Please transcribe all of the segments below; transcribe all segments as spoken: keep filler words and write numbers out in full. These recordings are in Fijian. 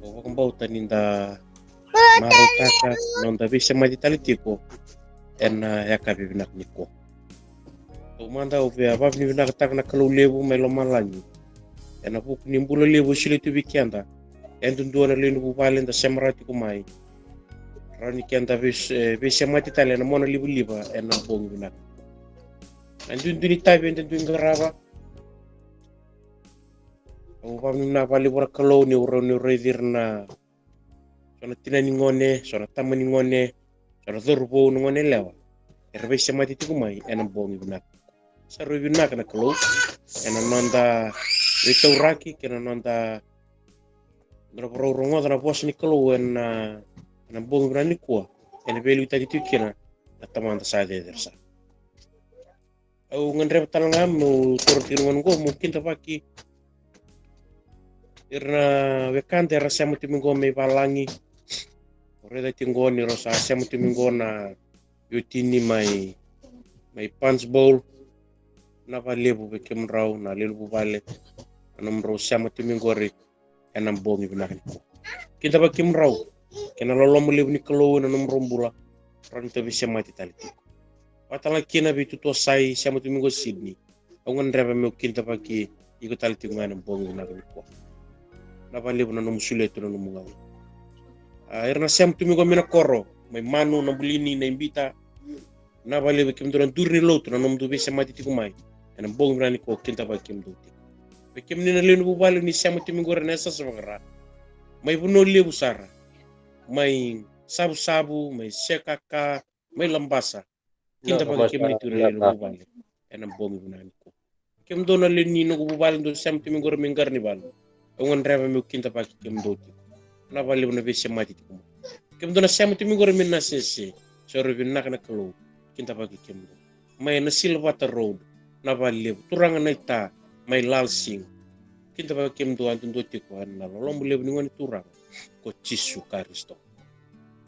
Au vakabauta ni da marautaka na noda veisemati tale tiko ena yakavi vinaka nikua. Taumada au via vakavinavinakataka na Kalou levu mai lomalagi ena vuku ni bula levu e solia tu vei keda e dua na lewe ni vuvale da sema rawa tiko mai. Rawa ni keda veis-, e, veisemati tale ena monalivaliva ena bogi vinaka. Na duidui ni itavi eda dui qarava. Au vakavinavinaka vakalevu vua na Kalou niu rawa niu raici ira na so na tina ni gone, so na tama ni gone, so na cauravou, na gone yalewa era veisemati tiko mai ena bogi vinaka. Sa rui vinaka na Kalou ena noda veitauraki kei na noda, noda vakarau rogoca na vosa ni Kalou ena, ena bogi vinaka nikua, ena veiliutaki tiko kina na Tamada sa cecere sara. Au gadreva tale ga meu taura tiko na gauna oqo meu kidavaki ira na wekada era sema tiko mai qo mai valagi. Au raica tiko qo ni rau sa sema tiko mai qo na iotioti mai, mai Punchbowl. Vinaka vakalevu vei kemudrau na lewe ni vuvale na nomudrau sema tiko mai qori ena bogi vinaka nikua. Kidavaki kemudrau kei na loloma levu ni Kalou ena nomudrau bula. Rawa ni da veisemati tale tiko. Vakatalega kina vei Tutuasai, sema tiko mai qo Sydney. Au gadreva meu kidavaki iko tale tiko ga ena bogi vinaka nikua. Vinaka vakalevu na nomu solia tu na nomu gauna. A, ira na sema tiko mai qo mai na koro, mai Manu, Nabulini, Naibita. Vinaka vakalevu vei kemudou na duru ni lotu na nomudou veisemati tiko mai ena bogi vinaka nikua, kidavaki kemudou tiko. Vei kemuni na lewe ni vuvale ni sema tiko mai qori ena yasayasa vakaRa, mai vanua levu sara, mai Savusavu, mai Sekaka, mai Labasa, kidavaki kemuni tiko na lewe ni vuvale ena bogi vinaka nikua. Kemudou na lewe ni noqu vuvale dou sema tiko mai qori mai Qaranivalu, au gadreva meu kidavaki kemudou tiko. Vinaka vakalevu na veisemati tiko mai. Kemudou na sema tiko mai qori mai Nasese, sa rui vinaka na Kalou, kidavaki kemudou. Mai na Silvata Road, vinaka vakalevu. Turaga Naita mai Lansing, kidavaki kemudou yadudua tiko ena loloma levu ni Gone Turaga ko Jisu Karisito.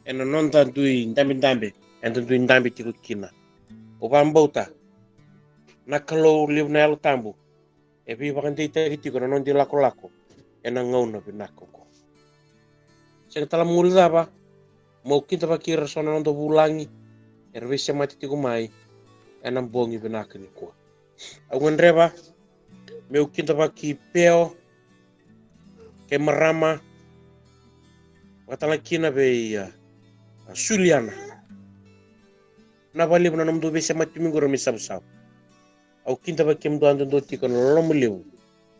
Ena noda dui dabedabe eda dui dabe tiko kina. Au vakabauta na Kalou levu na Yalo Tabu e veivakadeitaki tiko na noda ilakolako ena gauna vinaka oqo. Sega tale ni guilecava meu kidavaki ira so na noda vulagi era veisemati tiko mai ena bogi vinaka nikua. Au gadreva meu kidavaki Peo kei Marama, vakatalega kina vei, a, a Suliana. Vinaka vakalevu na nomudou veisemati tiko mai qori mai Savusavu. Au kidavaki kemudou yadudua tiko ena loloma levu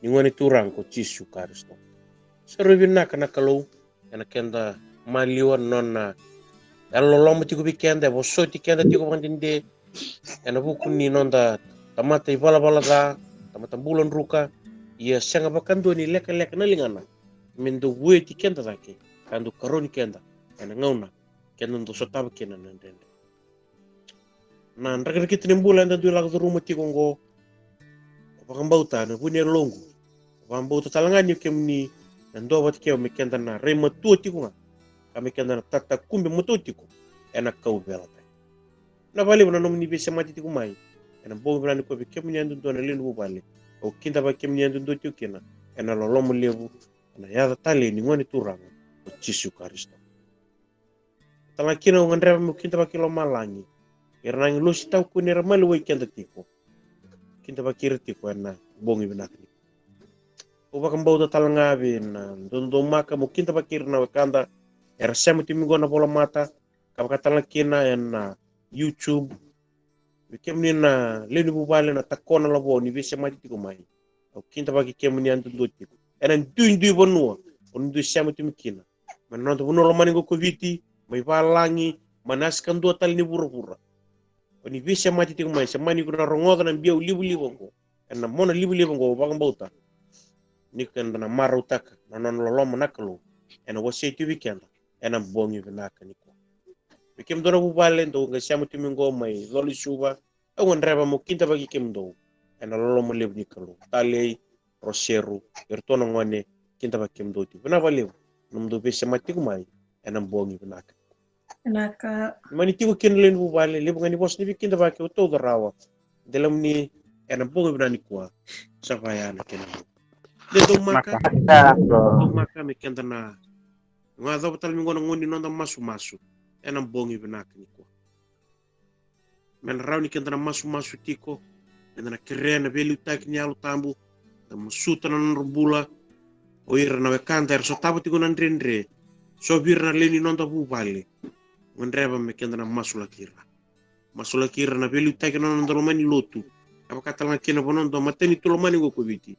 ni Gone Turaga ko Jisu Karisito. Sa rui vinaka na Kalou ena keda maliwa, na nona yalololoma tiko vei keda, e vosoti keda tiko vakadede ena vuku ni noda tamata ivalavala ca, tamata bula druka. Ia sega vakadua ni lekaleka na ligana me dau vueti keda cake ka dau karoni keda ena gauna keda dau sotava kina na dredre. Na drakidrakita ni bula eda dui lako curuma tiko oqo, vakabauta na vu ni yaloqu, vakabauta talega ni kemuni na duavata kei au me keda na rai matua tiko ga ka me keda na tatakube matua tiko ena kauveilatai. Vinaka vakalevu na nomuni veisemati tiko mai ena bogi vinaka nikua vei kemuni yadudua na lewe ni vuvale. Au kidavaki kemuni yadudua tiko kina ena loloma levu, ena yaca talei ni Gone Turaga ko Jisu Karisito. Talega kina au gadreva meu kidavaki lomalagi ira na agilosi taukuni era maliwai keda tiko. Kidavaki ira tiko ena bogi vinaka nikua. Au vakabauta talega vei na doudou maka meu kidavaki ira na wekada era sema tiko mai qo na volamata, ka vakatalega kina ena YouTube. Vei kemuni na lewe ni vuvale na Takona Lavo ni veisemati tiko mai, au kidavaki kemuni yadudua tiko ena duidui vanua o ni dui sema tiko mai kina, mai na noda vanua lomani qo ko Viti, mai valagi, mai na yasa kadua tale ni vuravura. O ni veisemati tiko mai, sema ni ko na rogoca na biau livaliva oqo, ena monalivaliva oqo, au vakabauta ni ko eda na marautaka na nona loloma na Kalou ena wasei tiko vei keda ena bogi vinaka nikua. Vei kemudou na vuvale dou qai sema tiko mai qo mai Colo-i-Suva, au gadreva meu kidavaki kemudou ena loloma levu ni Kalou. Talei, Roseru, iratou na gone, kidavaki kemudou tiko. Vinaka vakalevu na nomudou veisemati tiko mai ena bogi vinaka. Vinaka. Mani tiko kina na lewe ni vuvale, levu ga ni vosa ni veikidavaki au tauca rawa. Dela muni ena bogi vinaka nikua sa vaya na kena. De dou maka, dou maka me keda na Ga yacova tale mai qo na gauna ni noda masumasu ena bogi vinaka nikua. Me na rawa ni keda na masumasu tiko, keda na kerea na veiliutaki ni Yalo Tabu, da masuta na nodra bula o ira na wekada era sotava tiko na dredre, so vei ira na lewe ni noda vuvale. Gadreva me keda na masulaki ira. Masulaki ira na veiliutaki na noda loma ni lotu. E vaka tale ga kina vua na noda matanitu lomani oqo ko Viti.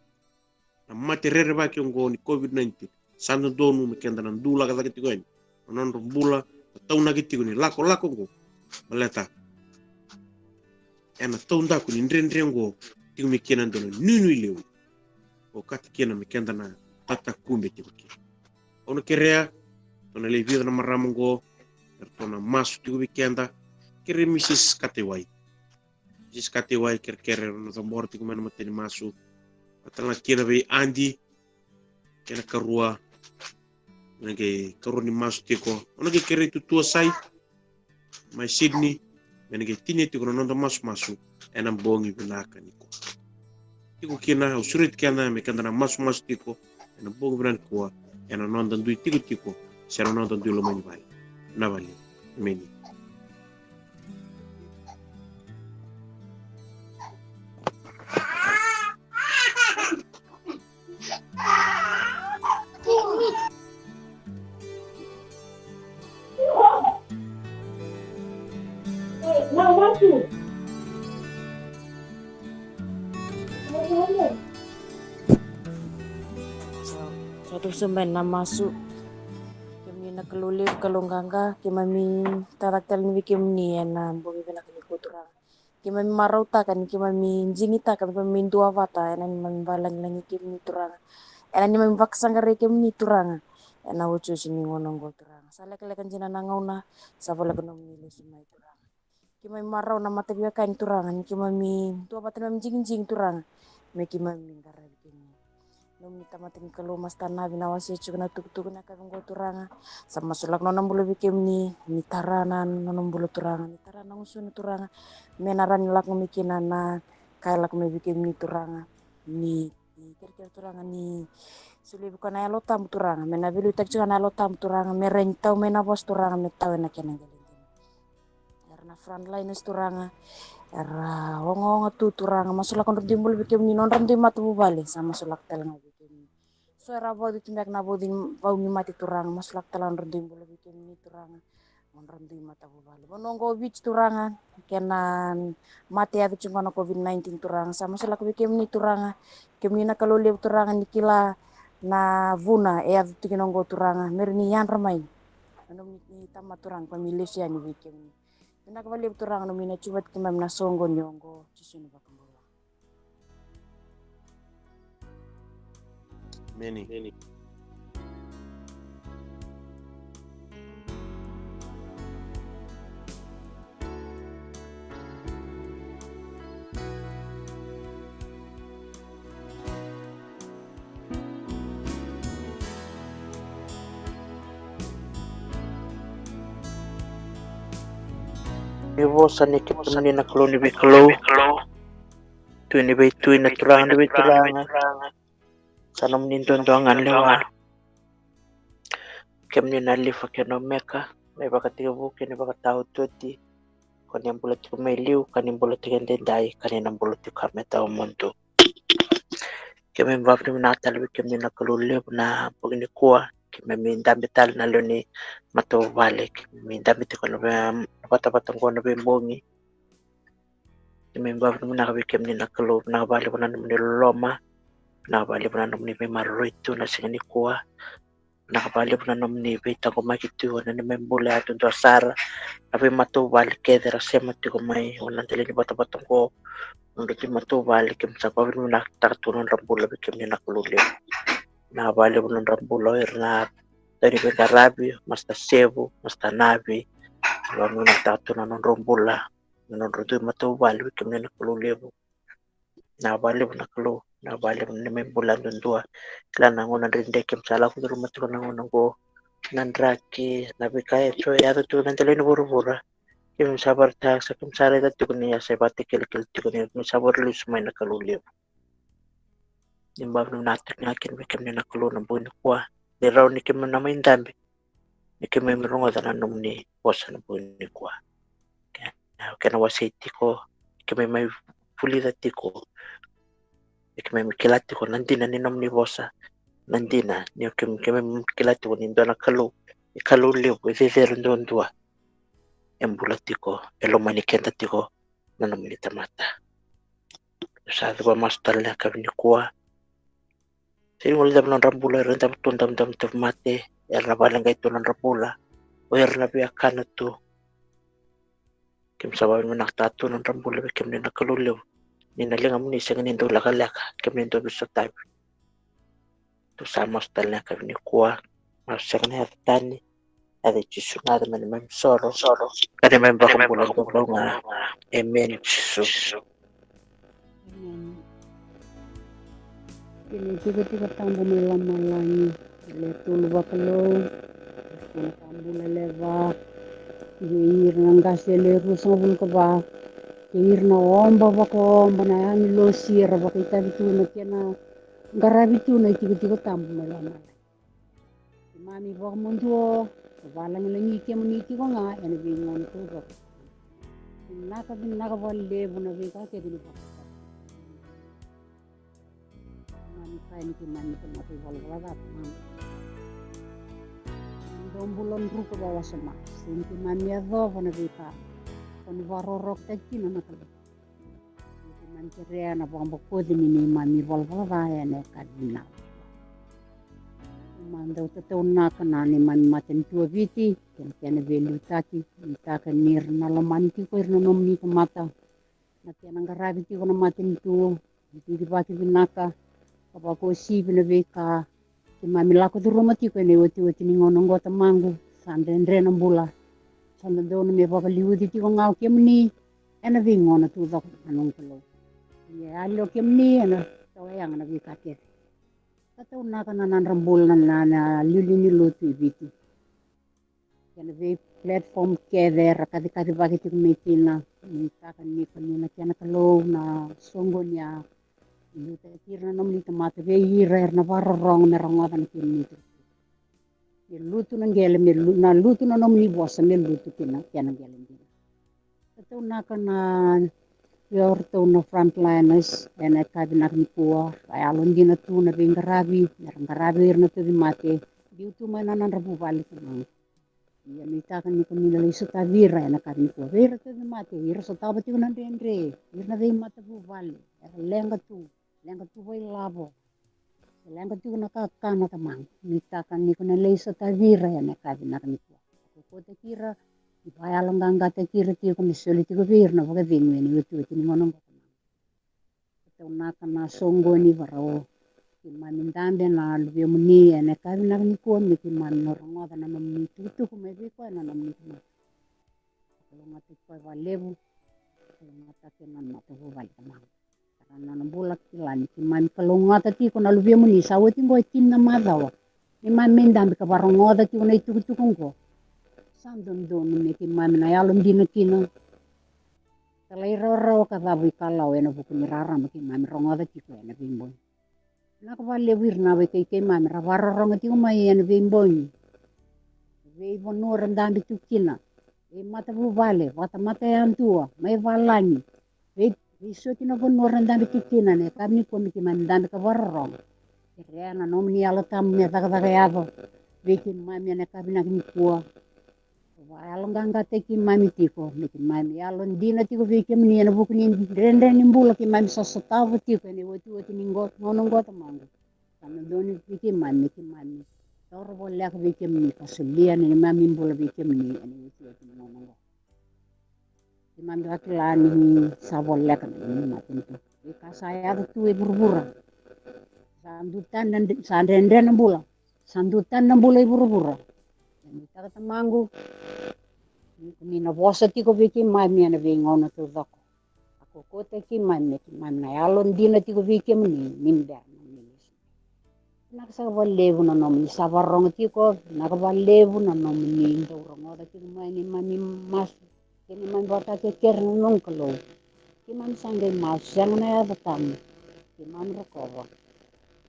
Na mate rerevaki oqo ni COVID nineteen, sa dodonu me keda na dulaka cake tiko yani na nodra bula, na taunaki tiko ni lakolako oqo. Baleta ena taudaku ni dredre oqo, tiko mai kina e dua na nuinui levu. Okati kina me keda na tatakube tiko kina. Au na kerea, ratou na lewe vica na marama oqo, eratou na masu tiko vei keda. Kerei Mrs Katewai. Mrs Katewai, kerekere, ratou na cabora tiko mai na mata ni masu. Vata tale ga kina vei Adi, kei na karua, na qai karua ni masu tiko. Au na qai kerei Tutua Sai mai Sydney, me na qai tinia tiko na noda masumasu ena bogi vinaka nikua. Tiko kina, au sureti keda me keda na masumasu tiko ena bogi vinaka nikua, ena noda dui tikotiko se na noda dui loma ni vale. Na vale. Emeni. Sa tu se mai na masu. Kemuni na Kalou levu, Kalou qaqa, keimami tacake tale ni vei kemuni ena bogi vinaka nikua Turaga. Keimami marautaka ni keimami digitaka me keimami duavata ena neimami vakalagilagi kemuni Turaga, ena neimami vakasaqarai kemuni Turaga, ena iotioti ni gauna oqo Turaga. Sa lekaleka dina na gauna, sa voleka nomuni lesu mai Turaga. Keimami marau na mataviwekani Turaga ni keimami duavata, neimami digidigi Turaga, me keimami qaravi kemuni. Nomuni tamata ni Kalou Masta Navi na wase tiko na tukutuku na yakavi oqo Turaga. Sa masulaka nona bula vei kemuni, ni tara na nona bula Turaga, ni tara na gusuna Turaga. Me na rawa ni lako mai kina na ka e lako mai vei kemuni Turaga. Ni, ni kerekere Turaga ni solia vei koya na Yalo Tabu Turaga, me na veiliutaki tiko na Yalo Tabu Turaga, me rawa ni tau mai na vosa Turaga, me tau ena kena qele dina. Era na frontliners Turaga, era ogaoga tu Turaga, masulaka nodra dui bula vei kemuni, nodra dui matavuvale, sa masulaka tale ga vei kemuni. So era vauci tu beka na vauci, vau ni mate Turaga, masulaka tale ga nodra dui bula vei kemuni Turaga, nodra dui matavuvale. Vanua oqo o Viti Turaga, kena mate yaco tiko na COVID nineteen Turaga, sa masulaka vei kemuni Turaga, kemuni na Kalou levu Turaga ni kila na vuna e yaco tiko kina oqo Turaga, me rawa ni yadra mai na nomuni tamata Turaga, keimami lesu yani vei kemuni. Vinaka vakalevu Turaga nomuni na tiko vata kei keimami na soqoni oqo, Jisu na iVakabula. Emeni. Ni vosa ni kemuni na Kalou ni veikalou, Tui ni veitui, na Turaga ni veituraga. Sa nomuni duadua ga na lewa. Kemuni na Alifa kei na Omeka, na ivakatekivu kei na ivakataotioti. Ko ni bula tiko mai liu, ka ni bula tiko edaidai, ka ni na bula tiko ka me tawamudu. Keimami vakavinavinaka tale vei kemuni na Kalou levu na bogi nikua. Keimami dabe tale na lewe ni matavuvale, keimami dabe tiko na vei, na vatavata oqo na veibogi. Keimami vakavinavinaka vei kemuni na Kalou, vinaka vakalevu na nomuni loloma, vinaka vakalevu na nomuni veimaroroi tu na siga nikua. Vinaka vakalevu na nomuni veitaqomaki tu ena neimami bula yadudua sara. Na veimatavuvale kece era sema tiko mai ena dela ni vatavata oqo, nodra dui matavuvale, keimami sa vakavinavinakataka tu na nodra bula vei kemuni na Kalou levu. Vinaka vakalevu na nodra bula o ira na dau ni veiqaravi, Masta Sevu, Masta Navi. Vakavinavinakataka tu na nodrau bula, na nodrau dui matavuvale vei kemuni na Kalou levu. Vinaka vakalevu na Kalou, vinaka vakalevu na neimami bula yadudua. Kila na gauna dredre keimami sa lako curuma tiko na gauna oqo, na draki, na veika eso e yaco tiko na dela ni vuravura. Keimami sa vakaraitaka, sa keimami sa raica tiko ni a sa ivakatakilakila tiko ni, ni sa vakalesui mai na Kalou levu. Ni vakavinavinaka tiko ga kina vei kemuni na Kalou na bogi nikua, ni rawa ni keimami na mai dabe me keimami rogoca na nomuni vosa na bogi nikua. Kena, kena wasei tiko, keimami mai vulica tiko, me keimami kila tiko na dina ni nomuni vosa, na dina ni o keimami, keimami kila tiko ni dua na Kalou, ni Kalou levu, e cecere duadua, e bula tiko, e lomani keda tiko na nomuni tamata. Sa cuva masu tale na yakavi nikua. Sega ni guilecava na nodra bula era dau tu, dau, dau, dau mate, era na vakaleqai tu na nodra bula, o ira na viakana tu. Keimami sa vakavinavinakataka tu na nodra bula vei kemuni na Kalou levu. Ni na ligamuni sega ni dau lekaleka, kemuni dau veisotavi. Tou sa masu tale na yakavi nikua, masu sega na yaca tani, yaca i Jisu ga, yaca mai neimami soro, ka neimami vakabula duadua ga. Emeni Jisu. Emeni. Kei na itikotiko tabu mai lomalagi, le tolu vakalou, kei na ka bula le va, kei ira na qase le ruasagavulu ka va, kei ira na oba vakaoba na agilosi era vakaitavi tu na kena qaravi tu na itikotiko tabu mai lomalagi. Keimami vakamuduo, ka vakalagilagi kemuni tiko ga ena veigauna taucoko. Vinaka, vinaka vakalevu na veika kece ni vakaitavi. Keimami kaya ni keimami tamata ivalavala ca, Tamaqu. Dou bula druka vakawasoma. Sega ni keimami yacova na veika ko ni vakarorokotaki kina na Kalou. Keimami kerea na vakabokoci ni neimami ivalavala ca ena yakavi vinaka. Keimami dau tataunaka na neimami matanitu o Viti kei na kena veiliutaki. Nuitaka ni ra na lomani tiko ira na nomuni tamata na kena qaravi tiko na matanitu, ni cicivaki vinaka ka vakauasivi na veika keimami lako curuma tiko ena iotioti ni gauna oqo, Tamaqu. Sa dredre na bula, sa dodonu me vakaliuci tiko ga o kemuni ena veigauna taucoko, na noqu Kalou. Ia e yali o kemuni ena tawa yaga na veika kece. Tataunaka na nodra bula na, na, na liuliu ni lotu i Viti kei na vei platform kece era kacikacivaki tiko mai kina. Nuitaka ni ko ni na kena Kalou na soqoni, a liutaki ira na nomuni tamata vei ira era na vakarorogo me rogoca na kemuni itukutuku. Me lutu na qele, me lu-, na lutu na nomuni vosa, me lutu kina kena qele dina. Tataunaka na, vei iratou na frontliners ena yakavi vinaka nikua, vakayalodina tu na veiqaravi, me ra qaravi ira na tauvimate, biu tu mai na nodra vuvale, Tamaqu. Ia nuitaka ni ko ni na lai sotavi ira ena yakavi nikua. Vei ira tauvimate, ira sotava tiko na dredre, ira na veimatavuvale era leqa tu, leqa tu vakailavo, leqa tiko na kakana, Tamaqu. Nuitaka ni ko na lai sotavi ira ena yakavi vinaka nikua. Kaukautaki ira, vakayaloqaqataki ira tiko me soli tiko vei ira na vakacegu ena iotioti ni gauna oqo, Tamaqu. Tataunaka na soqoni, varau keimami dabe na luvemuni ena yakavi vinaka nikua, me keimami na rogoca na nomuni itukutuku mai vei koya na nomuni tamata. Kalougata koya vakalevu, kalougata kei na matavuvale, Tamaqu. Tara na nona bula, kila ni keimami kalougata tiko na luvemuni, sa oti oqo e tini na macawa neimami mai dabe ka vakarogoca tiko na itukutuku oqo. Sa dodonu me keimami na yalodina kina. Talairawarawa ka cavuikalawa ena vuku ni rarama keimami rogoca tiko ena veibogi. Vinaka vakalevu ira na wekai keimami ra vakarorogo tiko mai ena veibogi. Veivanua ra dabe tu kina, veimatavuvale, vakatamata yadua, mai valagi, vei, veisoti na vanua ra dabe tu kina ena yakavi nikua, me keimami dabe ka vakarorogo. Kerea na nomuni Yalo Tabu me cakacaka yaco vei keimami ena yakavi vinaka nikua. Vakayaloqaqataki keimami tiko, me keimami yalodina tiko vei kemuni ena vuku ni dredre ni bula keimami sa sotava tiko ena iotioti ni qo, gauna oqo, Tamaqu. Sa dodonu vei keimami me keimami taura voleka vei kemuni ka solia na neimami bula vei kemuni ena iotioti ni gauna oqo. Keimami vakila ni sa voleka na neimami matanitu. Veika sa yaco tu e vuravura, sa dutani na, sa dredre na bula, sa dutani na bula e vuravura. Ia nuitaka, Tamaqu, ni ko ni na vosa tiko vei keimami ena veigauna taucoko. A kaukautaki keimami me keimami na yalodina tiko vei kemuni ni bera na nomuni lesu. Vinaka saka vakalevu na nomuni sa vakarorogo tiko, vinaka vakalevu na nomuni dau rogoca tiko mai neimami masu kei neimami vakatakekere, na noqu Kalou. Keimami sa qai masu ena yaca tabu, keimami rokova.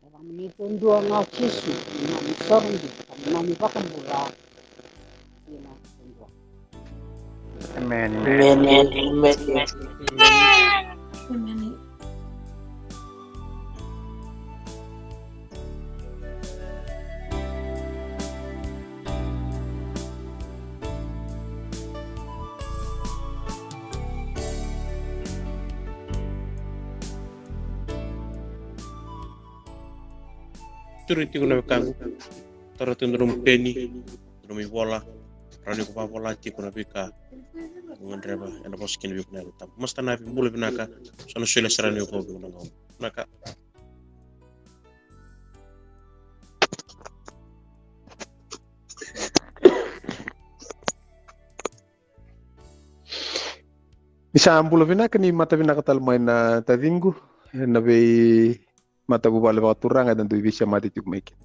Ena yacamuni duadua ga, Jisu, neimami Soro dina ka neimami iVakabula. Emeni. Emeni. Emeni. Turi tiko na wekaqu. Tara tiko na nomu peni, na nomu ivola. Rawa ni ko vavola tiko na veika ko gadreva ena vosa kina vei iko na Yalo Tabu. Master Navi, bula vinaka. So na solia sara ni ko vei iko na gauna. Vinaka. Ni sa bula vinaka, ni mata vinaka tale mai na taciqu ena veimatavuvale vakaturaga eda dui veisemati tiko mai kina.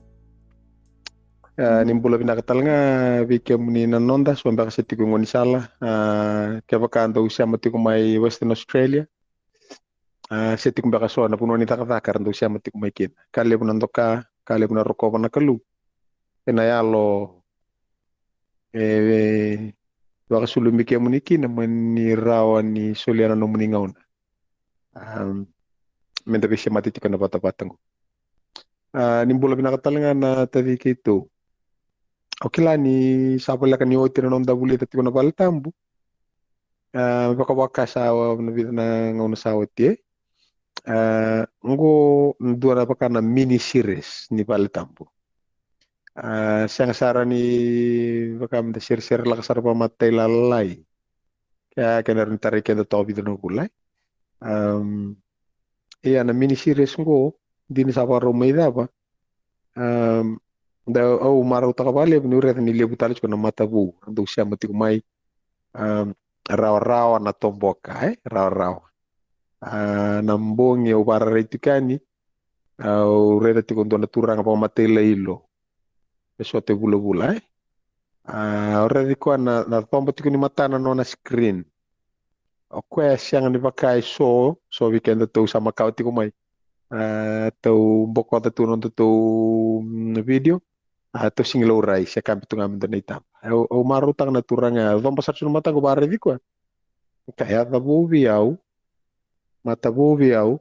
A, ni bula vinaka tale ga vei kemuni na noda, so beka se tiko i gaunisala. A, kevaka dou sema tiko mai Western Australia, a, se tiko beka so na vanua ni cakacaka era dou sema tiko mai kina. Ka levu na doka, ka levu na rokova na Kalou ena yalo e, e vakasulumi kemuni kina, mani rawa ni solia na nomuni gauna. Am, meda veisemati tiko ena vatavata qo. A, ni bula vinaka tale ga na taci keitou. Au kila ni sa voleka ni oti na noda vulica tiko na vale tabu. A, vakavaka sa na vica na gauna sa oti, e. A, qo dua na vaka na mini series ni vale tabu. A, sega sara ni vaka meda seresere laka sara vakamatailalai. Kea, kena rawa ni tarai keda toka vica na vula, e. Am, ia na mini series qo, dina sa vakarau mai cava. Am, da, au marautaka vakalevu niu raica ni levu tale tiko na matavou, dou sema tiko mai. Am, rawarawa na toboka, e, rawarawa. A, na bogi au vakararai tiko yani, au raica tiko dua na turaga vakamatailalai lo. E so te vulavula, e. A, au raica koya na, na coba tiko ni matana nona screen. O koya e sega ni vaka e so, so vei kedatou sa makawa tiko mai. A, tou bokoca tu nodatou, mm, video. A, tou sega ni laurai, se kabi tu ga me dua na itaba. Au, au marautaka na turaga, coba sara tu na mataqu, vakaraici koya. Ka yaca vou vei au, mata vou vei au,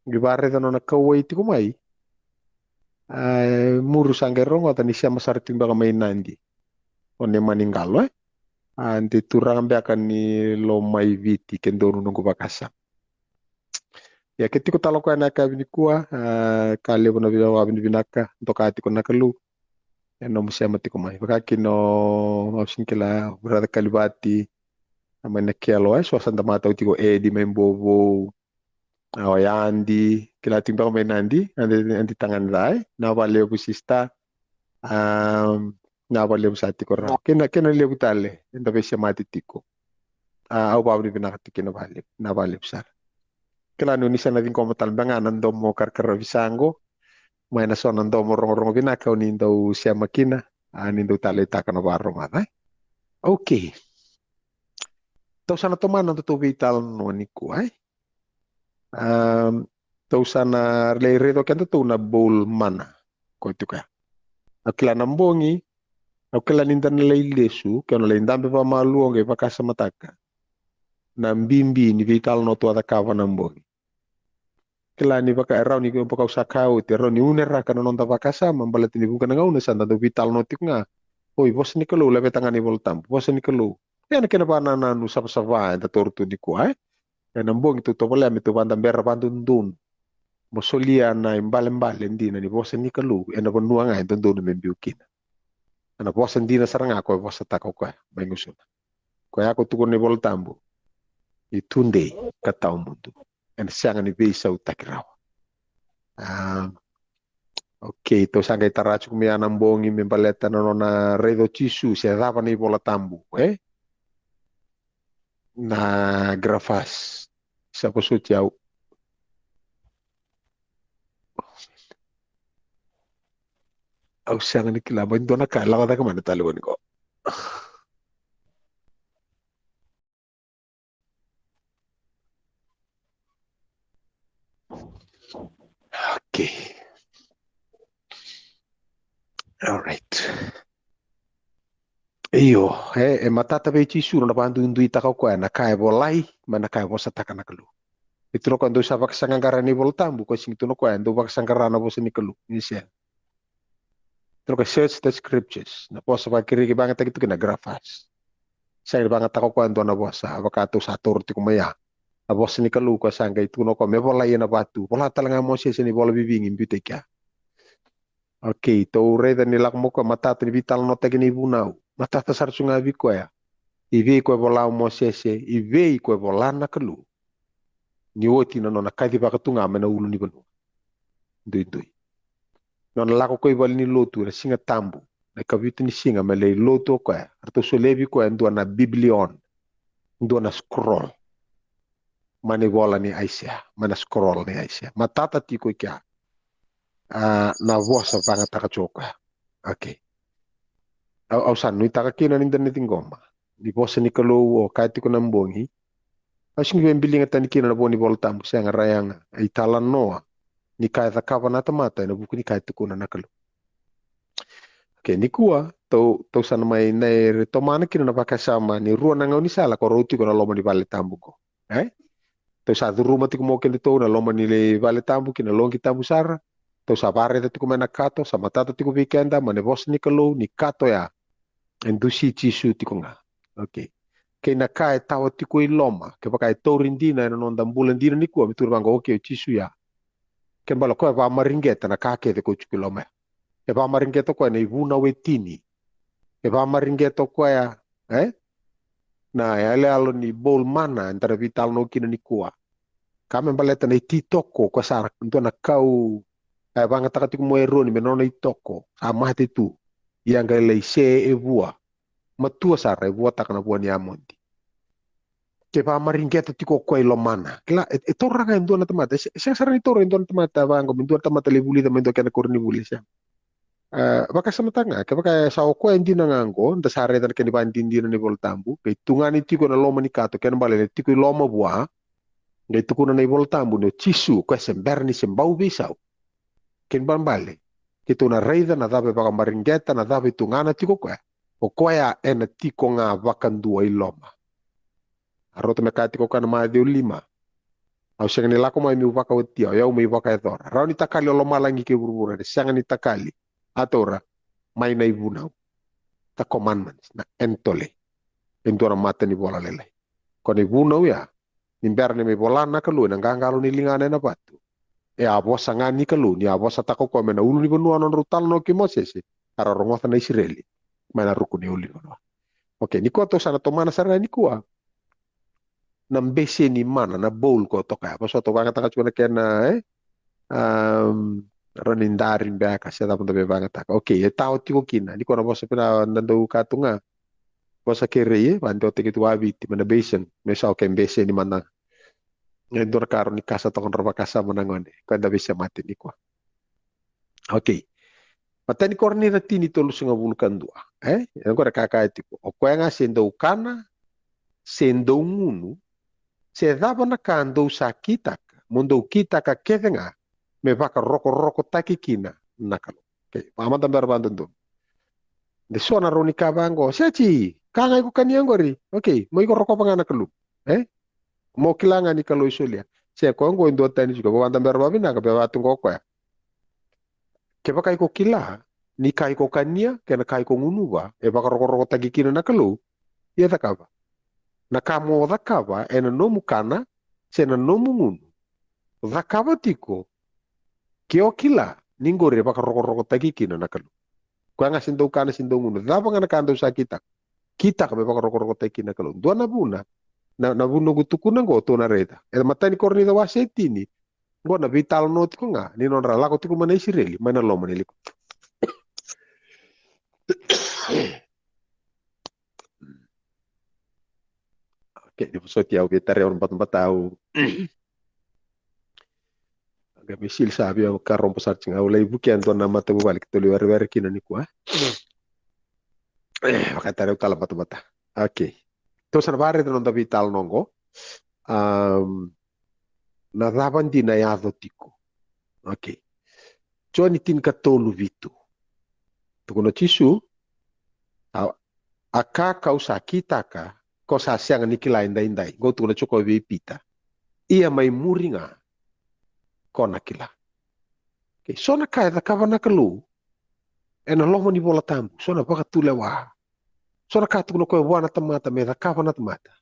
qi vakaraica nona kauwai tiko mai. A, muru sa qai rogoca ni sema sara tu beka mai Nadi o Nemani Qalo, e. A, de turaga beka ni Lomaiviti, ke donu noqu vakasama. Ia, ke tiko tale o koya na yakavi nikua, a, ka levu na vina, vina, vinaka, doka tiko na Kalou. E nomu sema tiko mai. Vaka kina o, au sega ni kila, brother Kalivati, a mai na kelo, e, so sa da matau tiko, Edi mai Bovou, a, o Yadi, kila tiko beka mai Nadi, Adi, Adi Tagani Cai, na vakalevu sister, a, na vakalevu sa tiko rawa. Kena, kena levu tale, eda veisemati tiko. A, au vakavinavinaka tiko kina vakalevu, na vakalevu sara. Kila ni o ni sa na ciqoma tale beka ga na domo karakaravi sa qo, mai na so na domo rogorogo vinaka o ni dau sema kina, a, ni dau taleitaka na vakarogoca, e. Okay. Tou sa na tomana na nodatou veitalanoa nikua, e. Am, tou sa na lai raica o kedatou na bowl mana. Ko tiko ya. Au kila na bogi, au kila ni da na lai lesu, ke o na lai dabe vakamalua qai vakasamataka na bibi ni veitalanoa tou a cakava na bogi. Kila ni vaka, e rawa ni vaka au sa kaya oti, e rawa ni uneraka na noda vakasama, baleta ni vuqa na gauna sa da dau veitalanoa tiko ga. Oi, vosa ni Kalou, laveta ga na iVola Tabu, vosa ni Kalou. Ia na kena vakanananu savasava eda taura tu nikua, e. Ena bogi tou tovolea me tou vakadabera vakadodonu mo solia na ibalebale dina ni vosa ni Kalou ena vanua ga e dodonu me biu kina. Ena vosa dina sara ga ko e vosataka o koya mai gusuna. Koya ko tukuna na iVola Tabu, ni tudei ka tawamudu, ena sega ni veisautaki rawa. A, okay, tou sa qai tara tiko mai ya na bogi me baleta na nona raica o Jisu, se cava na iVola Tabu, e? Na grafas. Sa vosoti au. Au sega ni kila mai dua na ka e lako cake mai na talevoni qo. Okay. All right. Io, e, e matata vei Jisu na nona vakaduiduitaka o koya na ka e volai mai na ka e vosataka na Kalou. E tukuna o koya dou sa vakasaqaqara na iVola Tabu, koya sega ni tukuna o koya dou vakasaqara na vosa ni Kalou. Ni sega. Tukuna o koya search the scriptures. Na vosa vakaKirisi e vagataki tu kina graphes. Sega ni vagataka o koya dua na vosa, a vaka tou sa taura tiko mai ya. Na vosa ni Kalou koya sa qai tukuna o koya me volai ena vatu. Vola tale ga Mosese na ivola vivigi biuta i kea. Okay, tou raica ni lako mai o koya matata ni veitalanoataki na ivunau. Matata sara tu ga vei koya. I vei koya e vola o Mosese, i vei koya e vola na Kalou. Ni oti na nona kacivaka tu ga mai na ulunivanua. Duidui. Nona lako o koya i valenilotu ena Siga Tabu, na ikavitu ni siga me lai lotu o koya. Ratou solia vei koya e dua na biblion, dua na scroll. Mai na ivola ni Aisea, mai na scroll ni Aisea. Matata tiko i kea. A, na vosa vagataka tiko o koya. Okay. Au, au sa nuitaka kina ni da na ciqoma ni vosa ni Kalou o kaya tiko na bogi. Au sega ni via biliga tani kina na vo ni iVola Tabu, sega, ra yaga. E italanoa ni ka e cakava na tamata ena vuku ni ka e tukuna na Kalou. Okay, nikua tou, tou sa na mai na ere tomana kina na vakasama ni rua na gaunisala ko rau tiko na loma ni vale tabu qo. E? Tou sa curuma tiko mai o kedatou na loma ni vale tabu ki na loqi tabu sara. Tou sa vakaraica tiko mai na kato, sa matata tiko vei keda mai na vosa ni Kalou ni kato ya e dusi Jisu tiko ga. Okay. Kei na ka e tawa tiko i loma, kevaka e tauri dina ena noda bula dina nikua, me tukuna vaqo, okay, o Jisu ya. Kena ibalebale o koya e vakamareqeta na ka kece ko tiko i loma ya. E vakamareqeta o koya na ivunau e tini. E vakamareqeta o koya, e? Na yaloyalo ni bowl mana eda na veitalanoa kina nikua. Ka me baleta na ititoko, o koya sa dua na kau, e vagataka tiko mai o Eroni me nona itoko, sa mate tu. Ia qai lai se e vua. Matua sara, e vuataka na vua ni amodi. Ke vakamareqeta tiko o koya i lomana. Kila, e, e taura ga e dua na tamata, e se, e sega sara ni taura e dua na tamata vaqo, me dua na tamata lai vulica mai dua kena koronivuli, e sega. E, vakasamataka ga, kevaka e sa o koya dina ga qo, da sa raica na kena ivakadinadina ni iVola Tabu, qai tugani tiko ena loma ni kato, kena ibalebale e tiko i loma vua, qai tukuna na iVola Tabu ni o Jisu, o koya se bera ni se bau veisau. Kena ibalebale, keitou na raica na cava e vakamareqeta, na cava e tugana tiko o koya. O koya ena tiko ga vakadua i loma. A rauta me kaya tiko o koya na Maciu lima. Au sega ni lako mai meu vakaotia, o yau meu vakayacora. Rawa ni takali o lomalagi kei vuravura, e sega ni takali. A taura mai na ivunau. The commandments, na entole. E dua na mata ni vola lailai. Ko na ivunau ya, ni bera ni mai vola na Kalou ena qaqalo ni ligana ena vatu. E a vosa ga ni Kalou, ni a vosataka o koya mai na ulunivanua na nodrau talanoa kei Mosese, a ra rogoca na Isireli mai na ruku ni ulunivanua. Okay, nikua tou sa na tomana sara ga nikua na beseni mana, na bowl ko toka ya. Vosota, vagataka tiko na kena, e? Um, rawa ni dari beka se cava da veivagataka. Okay, e tawa tiko kina. Nikua na vosa pina da dau ka tu ga. Vosa kerei, e? Vadewataki tu vaviti mai na basin. Me sa okay, beseni mana. E dua na ka rawa ni kasa toka na vakasama na gone. Ko eda veisemati nikua. Okay. Matai ni Korinica tini, tolusagavulu ka dua. E? E qori e kaya tiko. O koya ga se dou kana, se dou gunu, se cava na ka dou sa kitaka, mo dou kitaka kece ga, me vakarokorokotaki kina na Kalou. Okay. Vakamada bera vadodonu. De so na rawa ni ka vaqo. Seti, ka ga iko kania qori. Okay. Mo iko rokova ga na Kalou. E? Mo kila ga ni Kalou e solia. Se koya qo e duatani tiko, vada bera vavinaka, be vatu qo koya. Kevaka iko kila ni ka iko kania kei na ka iko gunuva e vakarokorokotaki kina na Kalou, ia cakava. Na ka mo cakava ena nomu kana se na nomu gunu, cakava tiko ke o kila ni qori e vakarokorokotaki kina na Kalou. Koya ga se dou kana se dou gunu, cava ga na ka dou sa kitaka, kitaka me vakarokorokotaki kina na Kalou. Dua na vuna, na, na vuna ku tukuna qo tou na raica. E matai ni Korinica wase tini, qo na veitalanoa tiko ga ni nodra lako tiko mai na Isireli mai na loma ni likutu. Okay, ni vosoti au via tara au na batabata au. Qai me sili sa via ka robo sara tiko ga, au lai vukea dua na matavuvale keitou lai werewere kina nikua. E, vakatara au tala batabata. Okay. Tou sa na vakaraica na noda veitalanoa qo. Um, na cava dina e yaco tiko. Okay. Joni tinikatolu vitu. Tukuna o Jisu, a, A ka kau sa kitaka, ko sa sega ni kila edaidai. Qo tukuna tiko vei Pita. Ia mai muri ga, ko na kila. Okay, so na ka e cakava na Kalou, ena loma ni Vola Tabu, so na vakatulewa. So na ka tukuna o koya vua na tamata, me cakava na tamata.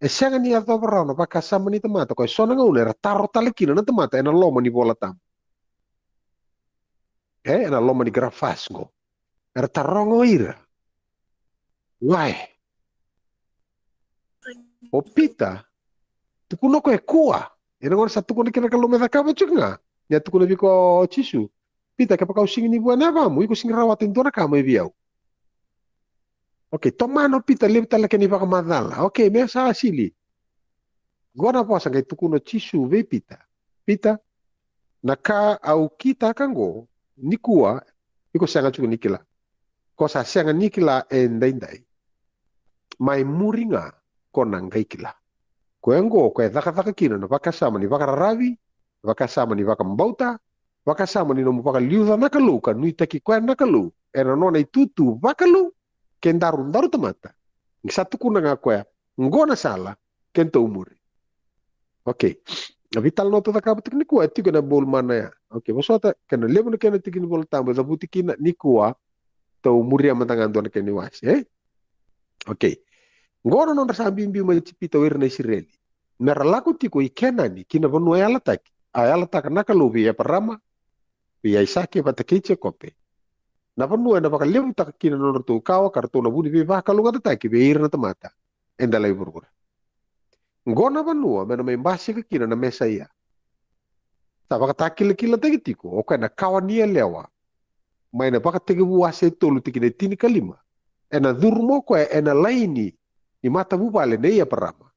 E sega ni yacova rawa na vakasama ni tamata, o koya so na gauna era taro tale kina na tamata, ena loma ni Vola Tabu. E, ena loma ni grafas qo. Era taroga o ira. Why? O Pita, tukuna o koya e kua. Ena gauna sa tukuna kina na Kalou me cakava tiko ga. Ni a tukuna vei koya o Jisu. Pita, kevaka au sega ni vua na yavamu, iko sega ni rawata e dua na ka mai vei au. Okay, tomana o Pita, levu tale kena ivakamacala. Okay, me sa sili. Qo na vosa qai tukuna o Jisu vei Pita. Pita, na ka au kitaka qo, nikua, iko sega tiko ni kila. Ko sa sega ni kila edaidai. Mai muri ga, ko na qai kila. Koya qo, ko e cakacaka kina na vakasama ni vakararavi, vakasama ni vakabauta, vakasama ni nomu vakaliuca na Kalou, ka nuitaki koya na Kalou, ena nona itutu vakalou, ke daru, daru tamata. Ni sa tukuna ga koya, qo na sala, ke daru muri. Okay. Na veitalanoa tou cakava tiko nikua, e tiko ena bulu mana ya. Okay, vosota, kena levu na kena tiki ni Vola Tabu, e cavuti kina nikua, tou muria mada ga dua na kena iwase, e? Okay. Qo na nodra sa biubiu mai Ijipita o ira na Isireli. Mera lako tiko i Kenani, ki na vanua yalataki. A yalataka na Kalou vei Eparama, vei Aisake, vata kei Jekope. Na vanua ena vakalevutaka kina na nodratou kawa, ka ratou na vu ni veivakalougatataki vei ira na tamata eda lai vuravura. Qo na vanua me na mai basika kina na Mesaia. Sa vakatakilakilataki tiko o koya na kawa ni yalewa. Mai na Vakatekivu wase e tolu tikina e tinikalima. Ena curuma o koya ena laini ni matavuvale nei Eparama.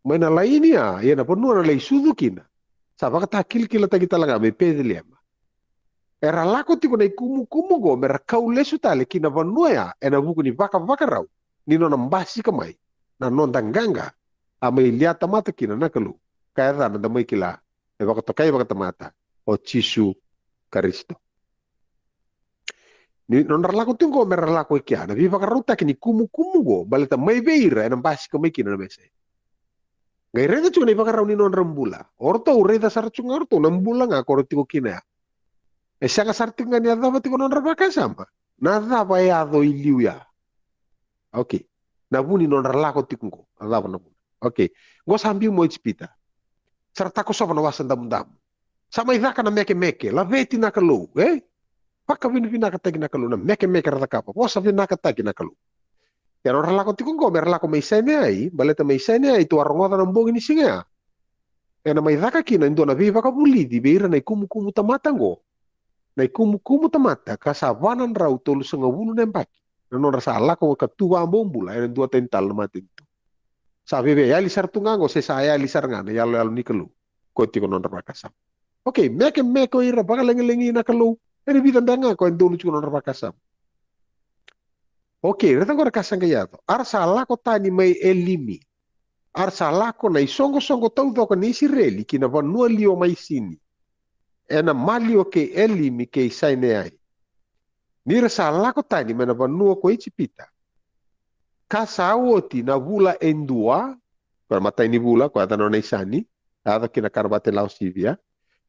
Mai na laini ya, ia na vanua na lai sucu kina. Sa vakatakilakilataki tale ga mai Peceliema. Era lako tiko na ikumukumu qo mera kau lesu tale ki na vanua ya ena vuku ni vakavakarau ni nona basika mai na noda qaqa. A mai lia tamata kina na Kalou, ka yacana da mai kila e vakatokai vakatamata o Jisu Karisito. Ni nodra lako tiko qo mera lako i kea, na veivakarautaki ni kumukumu qo, baleta mai vei ira ena basika mai kina na Mesaia. Qai raica tiko na ivakarau ni nodra bula. O ratou raica sara tiko ga o ratou na bula ga ko ra tiko kina ya. E sega sara tiko ga ni yacova tiko na nodra vakasama. Na cava e yaco i liu ya? Okay. Na vu ni nodra lako tiko qo. Na cava na vuna? Okay. Qo sa biu mai Ijipita. Sa ra takosova na Wasa Damudamu. Sa mai caka na mekemeke, laveti na Kalou, e? Vakavinavinakataki na Kalou, na mekemeke ra cakava, vosa vinakataki na Kalou. Ia nodra lako tiko qo mera lako mai Saineai, baleta mai Saineai tou a rogoca na bogi ni siga ya. Ena mai caka kina e dua na veivakavulici vei ira na ikumukumu tamata qo. Na ikumukumu tamata ka sa va na drau tolusagavulu na yabaki. Na nodra sa lako ka tu vakabobula ena duatani tale na matanitu. Sa veve yali sara tu ga qo se sa yali sara ga na iyaloyalo ni Kalou. Ko tiko nodra vakasama. Okay, mekemeke o ira, vakalagilagi na Kalou. Ena vica beka ga ko e donu tiko nodra vakasama. Okay, raica qo na ka sa qai yaco. A ra sa lako tani mai Elimi. A ra sa lako na isoqosoqo taucoko ni Isireli ki na vanua liwa mai Sini. Ena maliwa kei Elimi kei Saineai. Ni ra sa lako tani mai na vanua ko Ijipita. Ka sa oti na vula e dua, ko na matai ni vula, ko yaca na nona isani, yaco kina ka ra vata e lawa sivia.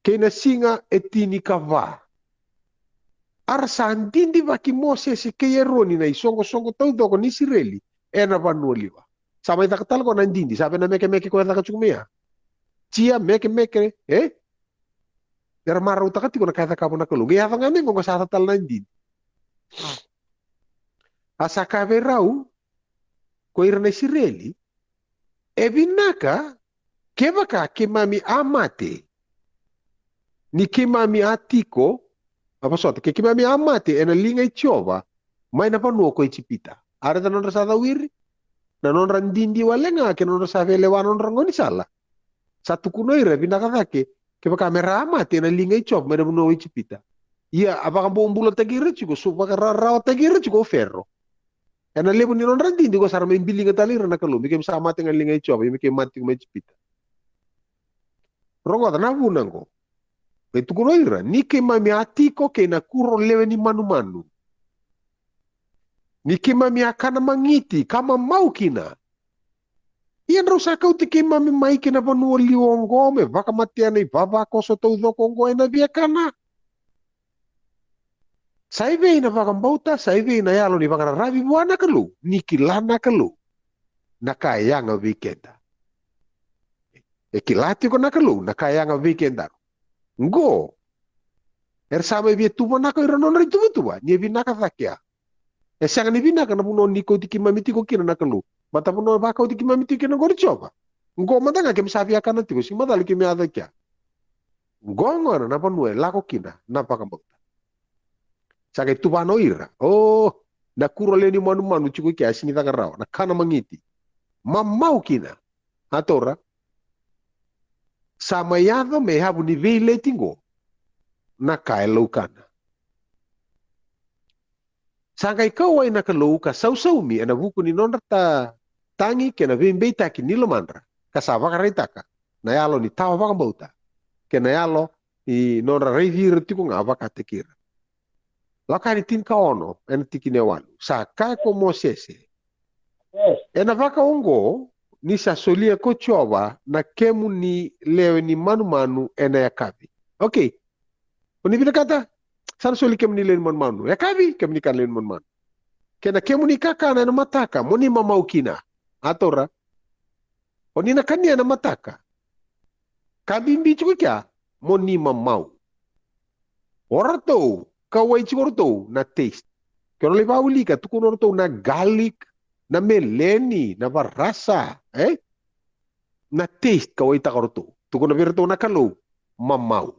Kei na siga e tinikava. A ra sa didivaki Mosese kei Eroni na isoqosoqo taucoko ni Isireli, ena vanua liwa. Sa mai caka tale ko na didi, sa vei na mekemeke ko e caka tiko mai ya. Tia mekemeke, e? Era marautaka tiko na ka e cakava na Kalou. Qai yaco ga mai qo sa yaco tale na didi. A sa kaya vei rau, ko ira na Isireli, e vinaka, kevaka keimami a mate, ni keimami a tiko, a vosota, ke keimami a mate, ena liga i Jiova, mai na vanua ko Ijipita. A raica na nodra sa cawiri, na nodra didi wale ga, kei na nodra sa veilewa na nodra gaunisala. Sa tukuna o ira, vinaka cake, kevaka me ra a mate ena liga i Jiova, mai na vanua o Ijipita. Ia, a vakabobulataki ira tiko, so vakararawataki ira tiko o Fero. Ena levu ni nodra didi, qo sa ra mai biliga tale ira na Kalou, me keimami sa mate ga ena liga i Jiova, ia me keimami mate tiko mai Ijipita. Rogoca na vuna qo. Qai tukuna o ira, ni keimami a tiko kei na kuro lewe ni manumanu. Ni keimami a kana magiti ka mamau kina. Ia drau sa kauti keimami mai ki na vanua liwa oqo me vakamatea na ivavakoso taucoko oqo ena viakana. Sa i vei na vakabauta, sa i vei na yalo ni vakararavi vua na Kalou, ni kila na Kalou na ka e yaga vei keda. E kila tiko na Kalou na ka e yaga vei keda. Qo era sa mai via tuvanaka ira nodra ituvatuva ni e vinaka cake a. E sega ni vinaka na vanua ni kauti keimami tiko kina na Kalou. Mata vanua vakauti keimami tiko kina qori Jiova. Qo mada ga keimami sa via kana tiko, sega ni macala keimami a cake a. Qo gona na vanua e lako kina na vakabauta. Sa qai tuvana o ira. O, na kuro lewe ni manumanu tiko i kea, sega ni caka rawa, na kana magiti. Mamau kina. A taura. Sa mai yaco me yavu ni veileti qo na ka e laukana. Sa qai kauwai na Kalou ka sausaumi ena vuku ni nodra ta, tagi kei na veibeitaki ni lomadra, ka sa vakaraitaka na yalo ni tawa vakabauta kei na yalo ni nodra raici ira tiko ga vakataki ira. Lako yani tinikaono ena tikina e walu. Sa kaya ko Mosese, ena vaka oqo ni sa solia ko Jiova na kemuni lewe ni manumanu ena yakavi. Okay. O ni vinakata, sa na soli kemuni lewe ni manumanu. Yakavi, kemuni kana lewe ni manumanu. Kei na kemuni kakana ena mataka, mo ni mamau kina. A taura. O ni na kania ena mataka. Ka bibi tiko i kea, mo ni mamau. O ratou, kauwai tiko ratou na taste. Ke o na lai vakawilika, tukuna o ratou na garlic, na meleni, na varasa, e? Na taste kauwaitaka o ratou. Tukuna vei ratou na Kalou, mamau.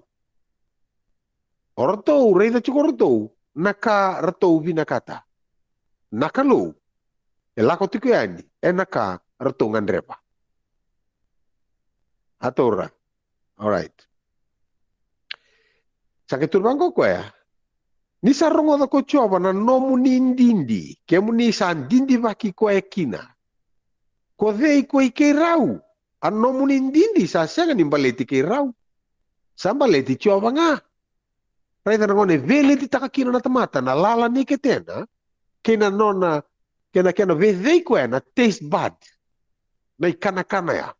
O ratou, raica tiko o ratou, na ka ratou vinakata. Na Kalou, e lako tiko yani, ena ka ratou gadreva. A taura. Alright. Sa qai tukuna vaqo o koya. Ni sa rogoca ko Jiova na nomuni didi, kemuni sa didivaki koya kina. Ko cei ko i keirau? A nomuni didi sa sega ni baleti keirau. Sa baleti Jiova ga. Raica na gauna e veiletitaka kina na tamata na lala ni ketena, kei na nona, kei na kena vecei koya na taste bud. Na ikanakana ya.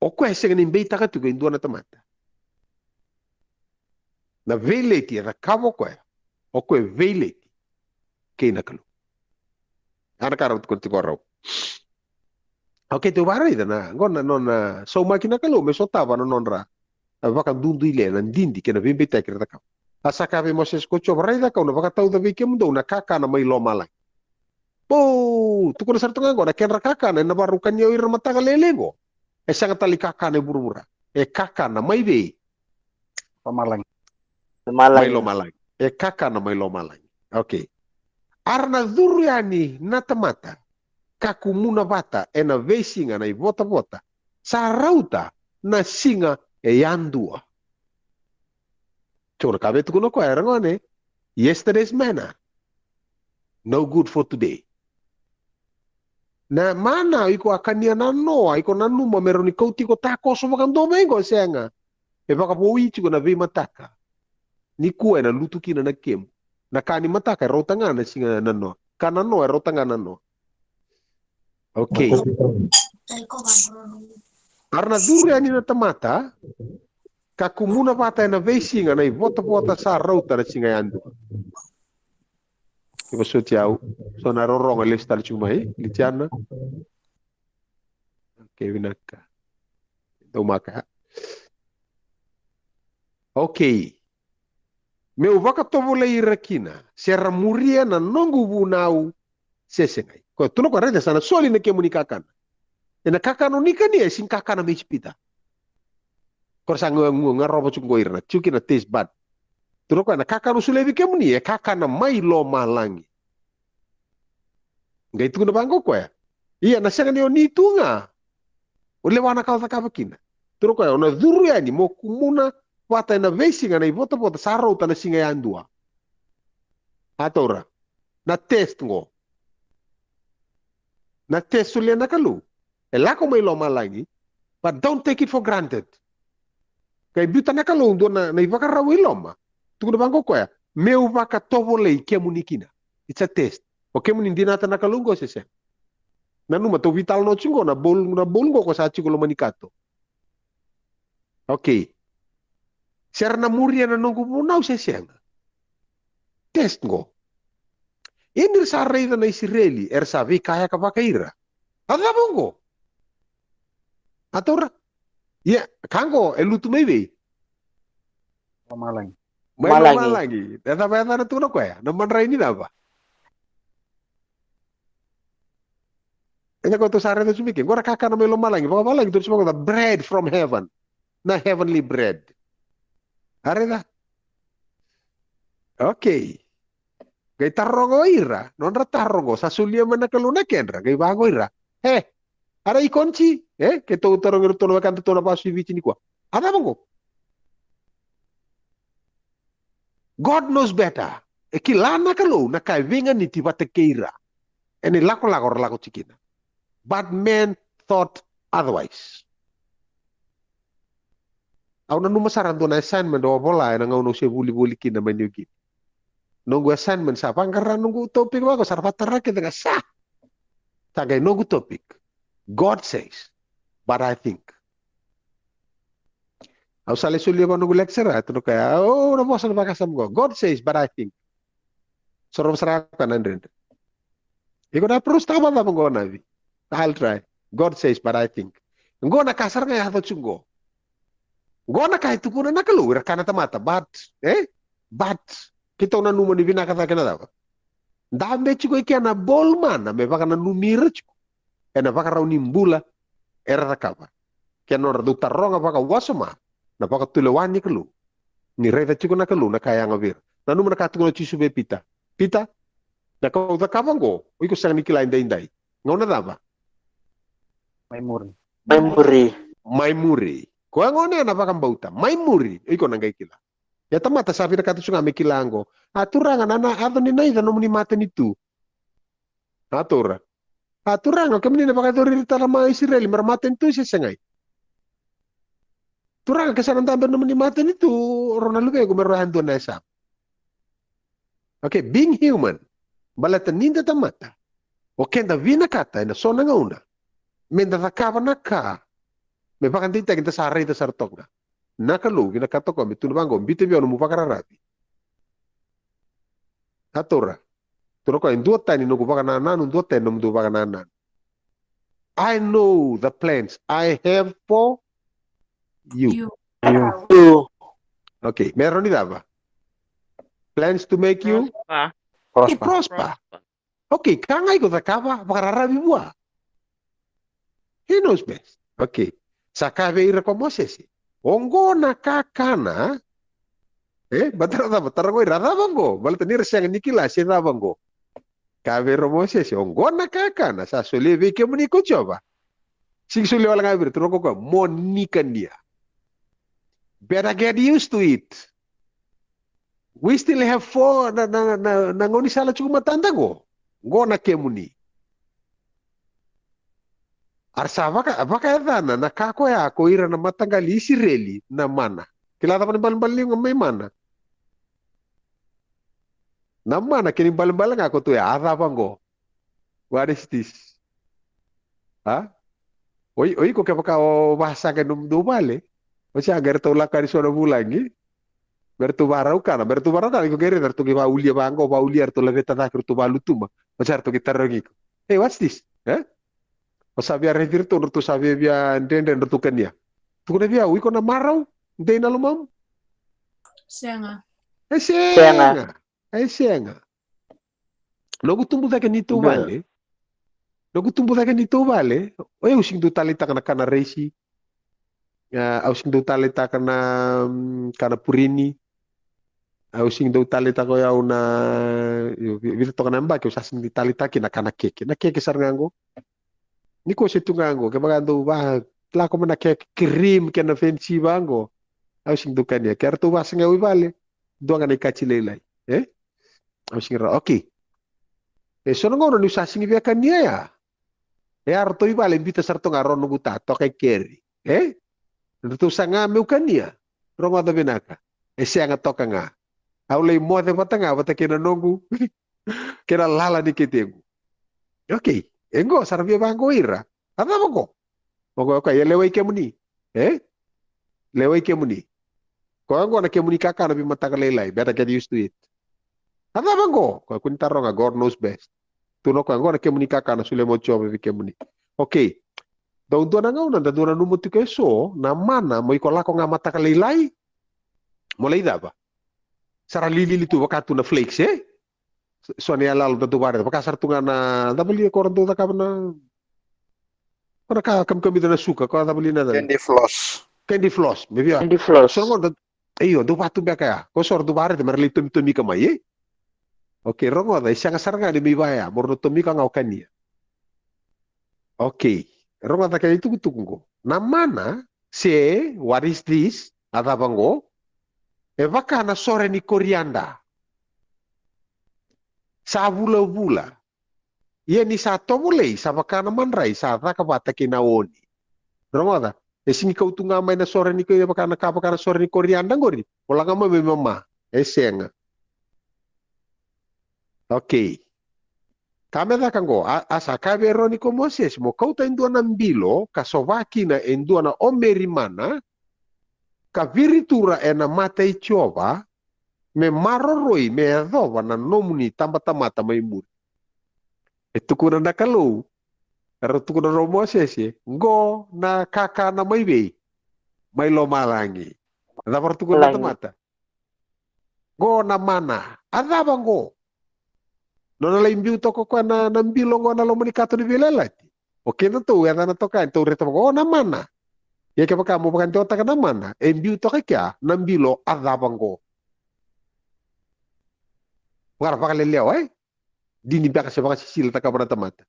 O koya e sega ni beitaka tiko e dua na tamata. Na veileti e cakava o koya, o koya e veileti kei na Kalou. Ana ka rau tukuna tiko rau. Au keitou vakaraica na, qo na nona saumaki na Kalou me sotava na nodra, a, vakadudui lea na didi kei na veibeitaki era cakava. A sa kaya vei Mosese ko Jiova, raica kau na vakatauca vei kemudou na kakana mai lomalagi. Pou, tukuna sara tu ga qo na kedra kakana ena vakarau kania o ira na mataka lele qo. E sega tale i kakana e vuravura. E kakana mai vei? Lomalagi. Mai lomalagi. E kakana mai lomalagi. Okay. A ra na curu yani na tamata ka kumuna vata ena veisiga na ivotavota sa rauta na siga e yadua. Tukuna ka vei tukuna o koya, era gone, yesterday's manna, no good for today. Na mana iko a kania nanoa, iko nanuma me rawa ni kauti iko takoso vakadua mai qo, sega. E vakavoui tiko na veimataka. Nikua ena lutu kina na kemu. Na ka ni mataka e rauta ga na siga nanoa. Ka nanoa e rauta ga nanoa. Okay. A ra na curu yani na tamata ka kumuna vata ena veisiga na ivotavota sa rauta na siga yadua. Ke vosoti au. So na rorogo lesu tale tiko mai, Litiana. Okay, vinaka. Daumaka. Okay. Meu vakatovolei ira kina, se ra muria na noqu vunau se segai. Ko tukuna o koya, raica, sa na soli na kemuni kakana. Ena kakana o ni kania e sega ni kakana mai Ijipita. Ko ra sa gu, gu, garova tiko qo ira na tiko kina taste bud. Tukuna o koya, na kakana au solia vei kemuni e kakana mai lomalagi. Qai tukuna vaqo o koya. Ia na sega ni o ni tu ga. O lewa na ka o cakava kina. Tukuna o koya, o na curu yani mo kumuna vata ena veisiga na ivotavota sa rauta na siga yadua. A taura. Na test qo. Na test solia na Kalou. E lako mai lomalagi, but don't take it for granted. Qai biuta na Kalou dua na, na ivakarau i loma. Tukuna vaqo o koya, meu vakatovolei kemuni kina. It's a test. O kemuni dinata na Kalou qo se sega? Nanuma tou veitalanoa tiko qo na bowl, na bowl qo ko sa tiko loma ni kato. Okay. Se ra na muria na noqu vunau se sega? Test qo. Ia ni ra sa raica na Isireli era sa veikayaka vakaira. A cava qo? A taura. Ia ka qo e lutu mai vei? Lomalagi. Mai lomalagi. E cava e cana tu na koya? Na madrai ni cava? E na koya tou sa raica tu mai ke qo na kakana mai lomalagi. Vakavalagi tou sa vaka the bread from heaven. Na heavenly bread. A raica? Okay. Qai taroga o ira nodra taro qo, sa solia mai na Kalou na kedra, qai vaqo ira. E, a ra ikonji, e, keitou tarogi iratou na wekadatou na vasu i Viti nikua. A cava qo? God knows better. E kila na Kalou na ka e veiganiti vata kei ira. Ena ilakolako ra lako tiko kina. But men thought otherwise. Au nanuma sara dua na assignment au a vola ena gauna au se volivoli kina mai New Guinea. Noqu assignment sa vaqara noqu topic vaqo, sa ra vatara kece ga sa. Sa qai noqu topic. God says, but I think. Au sa lai solia vua noqu lecturer, tu na koya, o, na vosa na vakasama qo. God says, but I think. Sorova sara koya na dredre. Iko na approach taka vacava qo na vi? I'll try. God says, but I think. Qo na ka sara ga e yaco tiko qo. Qo na ka e tukuna na Kalou, ira kana tamata, but, e? But, keitou nanuma ni vinaka cake na cava? Dabe tiko i kea na bowl mana me vakananumi ira tiko ena vakarau ni bula era cakava. Kei na nodra dau taroga vakawasoma na vakatulewa ni Kalou. Ni raica tiko na Kalou na ka e yaga vei ira. Nanuma na ka tukuna o Jisu vei Pita. Pita, na ka au cakava qo, o iko sega ni kila edaidai. Gauna cava? Mai muri. Mai muri. Mai muri. Koya gona na vakabauta. Mai muri, o iko na qai kila. Ia tamata sa vinakata tu ga me kila qo. A Turaga, na, na yaco ni naica nomuni matanitu. A taura. A Turaga, o kemuni na vakayacori ira tale mai Isireli me ra matanitu se segai? Turaga, ke sa na dabe nomuni matanitu, rau na luvequ me rau yadua na yasana. Okay, being human, baleta ni da tamata, o keda vinakata ena so na gauna me da cakava na ka me vakadeitaki da sa raica sara toka ga. Na Kalou vinakata o koya me tukuna vaqo, biuta vei au nomu vakararavi. A taura. Tukuna o koya, e duatani noqu vakanananu, duatani nomudou vakanananu. I know the plans I have for you. You. You. Okay, me rawa ni cava? Plans to make you prosper. Prosper. Okay, ka ga iko cakava, vakararavi vua. He knows best. Okay. Sa kaya vei ira ko Mosese, oqo na kakana. E, baleta ra cava, tara qo ira, cava qo? Baleta ni ra sega ni kila se cava qo. Kaya vei ira o Mosese, oqo na kakana sa solia vei kemuni ko Jiova. Sega ni solia wale ga vei ira, tukuna o koya, mo ni kania. Better get used to it. We still have four na, na, na, na gaunisala tiko matada qo. Qo na kemuni. A ra sa vaka, vakayacana na ka koya ko ira na mataqali Isireli na mana. Kila cava na ibalebale ni mai mana? Na mana kena ibalebale ga ko tu ya, a cava qo? What is this? A? O iko kevaka o vasaqa i nomudou vale, o sa qai ratou lako yani so na vulagi me ratou varau kana, me ratou varau kana, iko qai raica ratou qai vaulia vaqo, vaulia, ratou laveta cake, ratou valutuma. O sa ratou qai tarogi iko, hey, what's this? E? O sa via raici ratou, ratou sa via, via dredre, ratou kania. Tukuna vei au, iko na marau dei na lomamu? Sega. E sega. E sega. Noqu tubu cake ni tou vale. Noqu tubu cake ni tou vale. O yau sega ni dau taleitaka na kana raisi. Au sega ni dau taleitaka na kana purini. Au sega ni dau taleitaka o yau na, vica toka na yabaki au sa sega ni taleitaka na kana keke. Na keke sara ga qo. Ni ko se tu ga qo, kevaka dau va lako mai na keke cream kei na fancy vaqo. Au sega ni dau kania, ke ratou vasaqa au i vale. Dua ga na ikatsi lailai. E? Au sega ni rawa. Okay. E so na gauna niu sa sega ni via kania ya. E a ratou i vale, biuta sara toka ga rau noqu ta toka i keri. E? Ratou saga meu kania. Rogoca vinaka. E sega toka ga. Au lai moce vata ga vata kei na noqu kei na lala ni ketequ. Okay, e qo sa ra via vaqo ira. A cava qo? Oqo, okay, e lewai kemuni. E lewai kemuni. Koya qo na kemuni kakana veimataka lailai, better get used to it. A cava qo? Koya kua ni taroga, God knows best. Tukuna o koya qo na kemuni kakana, solia mai o Jiova vei kemuni. Okay. Dau dua na gauna da dau nanuma tiko eso na mana mo iko lako ga mataka lailai. Mo lai cava? Sa ra lilili tu vaka tu na flakes, e? So ni yaloyalo da dau vakaraica vaka sara tu ga na cava li e ko ra dau cakava na, ko na ka kamikamica na suka, ko cava li na cava? Candy floss. Candy floss, me via. Candy floss. So na gauna da, io, dau vatu beka ya. Ko so ra dau vakaraica me ra lai tomitomika mai, e? Okay, rogoca, e sega sara ga ni mai vaya, mo ra na tomika ga o kania. Okay, rogoca kena itukutuku qo. Na mana, se, what is this? A cava qo? E vaka na sore ni korianda. Sa vulavula. Ia ni sa tovolei, sa vaka na madrai, sa caka vata kei na oni. Rogoca, e sigi kau tu ga mai na sore ni ko-, e vaka na ka, vaka na sore ni korianda qori. O laga mai me mama. E sega. Okay. Ka me caka qo, a, a sa kaya vei Eroni ko Mosese, mo kauta e dua na bilo, ka sova kina e dua na omeri mana, ka viritura ena mata i Jiova, me maroroi, me yacova na nomuni tabatamata mai muri. E tukuna na Kalou, era tukuna o Mosese, qo na kakana mai vei? Mai lomalagi. Cava ra tukuna na tamata? Qo na mana. A cava qo? Nona lai biu toka koya na, na bilo qo na loma ni kato ni veiyalayalati. O kedatou e yacana toka yani, tou reta vaka, o na mana. Ia kevaka mo vakadewataka na mana, e biu toka kea na bilo a cava qo. Vakara vakalelewa, e? Dini beka se vakasisilataka vua na tamata.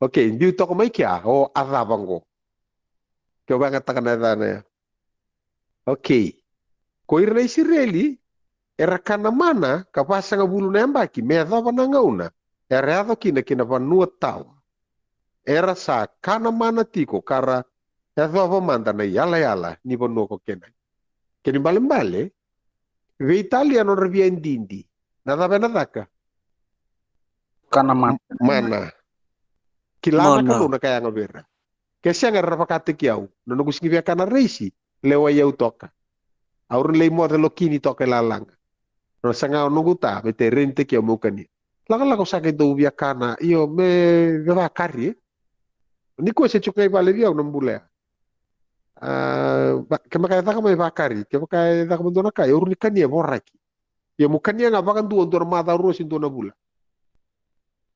Okay, biu toka mai kea, o a cava qo. Ke o vayagataka na yacana ya. Okay. Ko ira na Isireli, era kana mana ka vasagavulu na yabaki, me yacova na gauna era yaco kina ki na vanua tawa. Era sa kana mana tiko ka ra yacova mada na iyalayala ni vanua ko Kenani. Kena ibalebale, veitalia nodra via didi. Na cava ena caka? Kana mana. Mana. Kila na Kalou na ka e yaga vei ira. Ke sega era vakataki au, na noqu sigi via kana raisi, lewai au toka. Au rawa ni lai moce lokini toka e lalaga. Nona saga o noqu ta, me te renitaki au meu kania. Lakolako sa qai dau via kana, io, me vevakari, e? Nikua se tiko ga i vale vei au na bula ya. A, va-, kevaka e caka mai vakari, kevaka e caka mai dua na ka, au rawa ni kania voraki. Ia mo kania ga vakadua dua na macawa rua se dua na vula.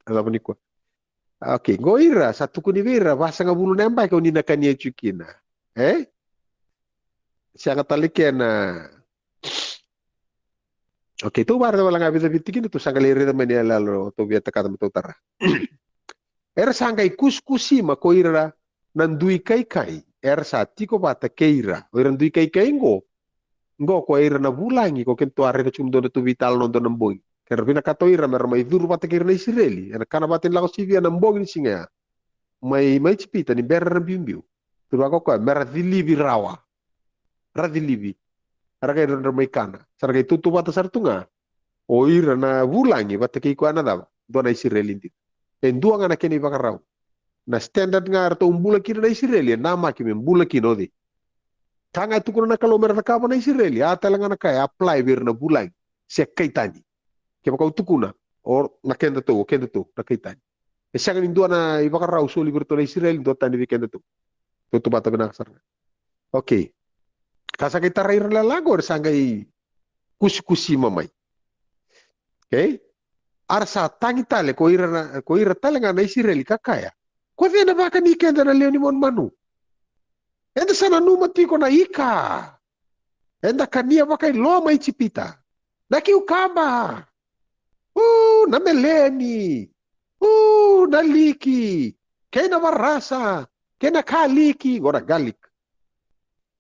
A cava nikua. Okay, qo ira, sa tukuni vei ira, vasagavulu na yabaki o ni na kania tiko kina. E? Sega tale kena. Okay, tou vakaraica wale ga vica vei tikina, tou sa qai lai raica mai na iyaloyalo tou via takata me tou tara. Era sa qai kusikusima ko ira na dui kaikai, era sa tiko vata kei ira. O ira dui kaikai qo, qo ko ira na vulagi, ko kedatou a raica tiko mada na tou veitalanoa dua na bogi. Ke ra vinakata o ira me ra mai curu vata kei ira na Isireli, ena kana vata ni lako sivia na bogi ni siga ya. Mai, mai Ijipita, ni bera era biubiu. Tou vaka o koya, me ra cilivi rawa. Ra cilivi. Era qai dredre mai kana. Sa ra qai tautauvata sara tu ga o ira na vulagi vata kei koya na cava? Dua na Isireli dina. E dua ga na kena ivakarau. Na standard ga eratou bula kina na Isireli, e namaki me bula kina o cei? Ka ga e tukuna na Kalou me ra cakava na Isireli, a tale ga na ka e apply vei ira na vulagi. Se kai tani. Kevaka au tukuna, o na kedatou, o kedatou, na kai tani. E sega ni dua na ivakarau soli vei iratou na Isireli, dua tani vei kedatou. Tautauvata vinaka sara ga. Okay. Ka sa qai tarai ira na lalaga, era sa qai kusikusima mai. Okay? A ra sa tagi tale ko ira na, ko ira tale ga na Isireli ka kaya, ko cei na vakani keda na lewe ni manumanu? Eda sa nanuma tiko na ika eda kania vakailoa mai Ijipita. Na kiukaba. U, na meleni. U, na liki. Kei na varasa. Kei na kaliki. Qo na garlic.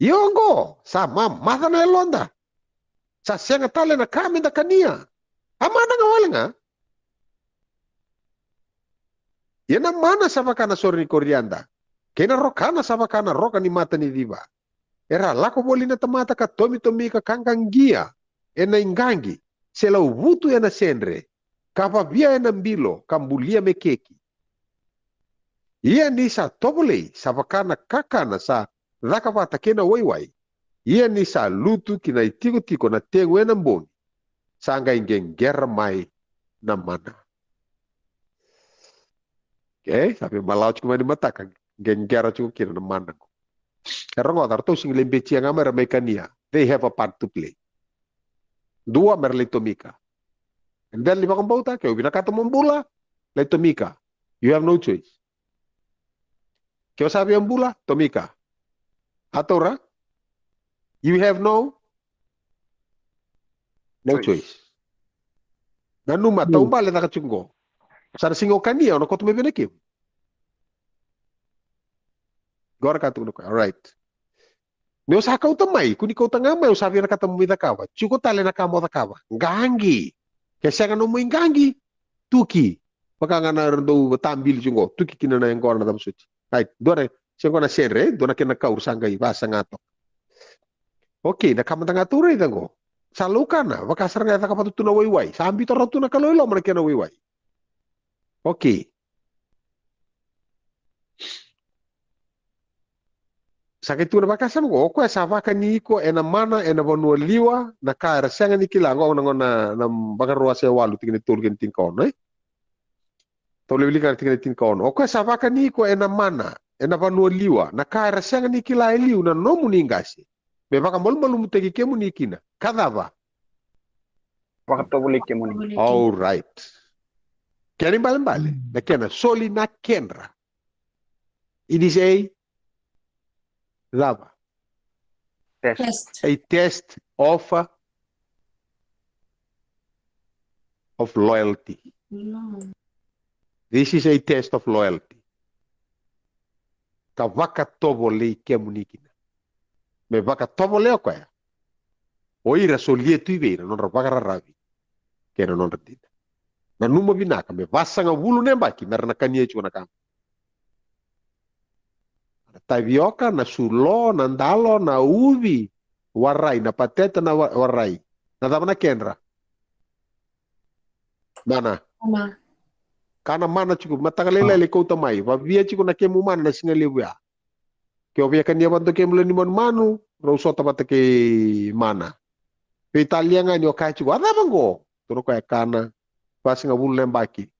Io qo, sa mamaca na yaloda. Sa sega tale na ka meda kania. A mana ga wale ga. Ia na mana sa vaka na sore ni korianda. Kei na rokana sa vaka na roka ni mata ni civa. Era lako voli na tamata ka tomitomi ka kaqaqia ena iqaqi. se lauvutu ena sedre, ka vavia ena bilo, ka bulia me keki. Ia ni sa tovolei, sa vaka na kakana sa caka vata kei na waiwai, ia ni sa lutu ki na itikotiko na tegu ena bogi, sa qai qeqera mai na mana. Okay, sa vei malawa tiko mai ni mataka, qeqera tiko kina na mana qo. E rogoca, ratou sega ni lai betia ga mai ra mai kania. They have a part to play. Dua me ra lai tomika. And then ni vakabauta, ke o vinakata mo bula, lai tomika. You have no choice. Ke o sa via bula, tomika. A taura, you have no, no choice. Nanuma, taubale caka tiko qo. Sa na sega o kania, o na koto mai vei na kemu. Qo ra ka tukuna o koya, all right. Ni o sa kauta mai, kua ni kauta ga mai, o sa vinakata mo mai cakava. Tiko tale na ka mo cakava. Qaqi. Ke sega nomu iqaqi, tuki. Vaka ga na ra dau tabili tiko qo, tuki kina na yaqona na cava soti. Right, dua na, se qo na sedre, dua na kena kau ra sa qai vasaga toka. Okay, na ka mada ga tou raica qo. Sa laukana, vaka sara ga e caka vata tu na waiwai. Sa biuta rawa tu na Kalou e loma na kena waiwai. Okay. Sa qai tukuna vakasama qo, o koya sa vakani iko ena mana, ena vanua liwa, na ka era sega ni kila, qo na, qo na, na Vakarua wase walu tikina e tolu kei na tinikaono, e? Tolu e wilika na tikina e tinikaono. O koya sa vakani iko ena mana, ena vanua liwa, na ka era sega ni kila e liu na nomuni qase. Me vakamalumalumutaki kemuni kina. Ka cava? Vakatovolei kemuni. All right. Kena ibalebale, na kena soli na kedra. It is a cava? Test. A test of, uh, of loyalty. This is a test of loyalty. Ka vakatovolei kemuni kina. Me vakatovolei o koya. O ira solia tu i vei na nodra vakararavi kei na nodra dina. Nanuma vinaka, me vasagavulu na yabaki me ra na kania tiko na ka. Na tavioka, na sulo, na dalo, na uvi, warai, na pateta, na wa-, warai. Na cava na kedra? Mana. Mana. Ka na mana tiko, mataka lailai lai kauta mai. Vavia tiko na kemu mana na siga levu ya. Ke o via kania vata kemu lewe ni manumanu, rau sota vata kei mana. Veitalia ga ni o kaya tiko, a cava qo? Tukuna o koya, kana, vasagavulu na yabaki.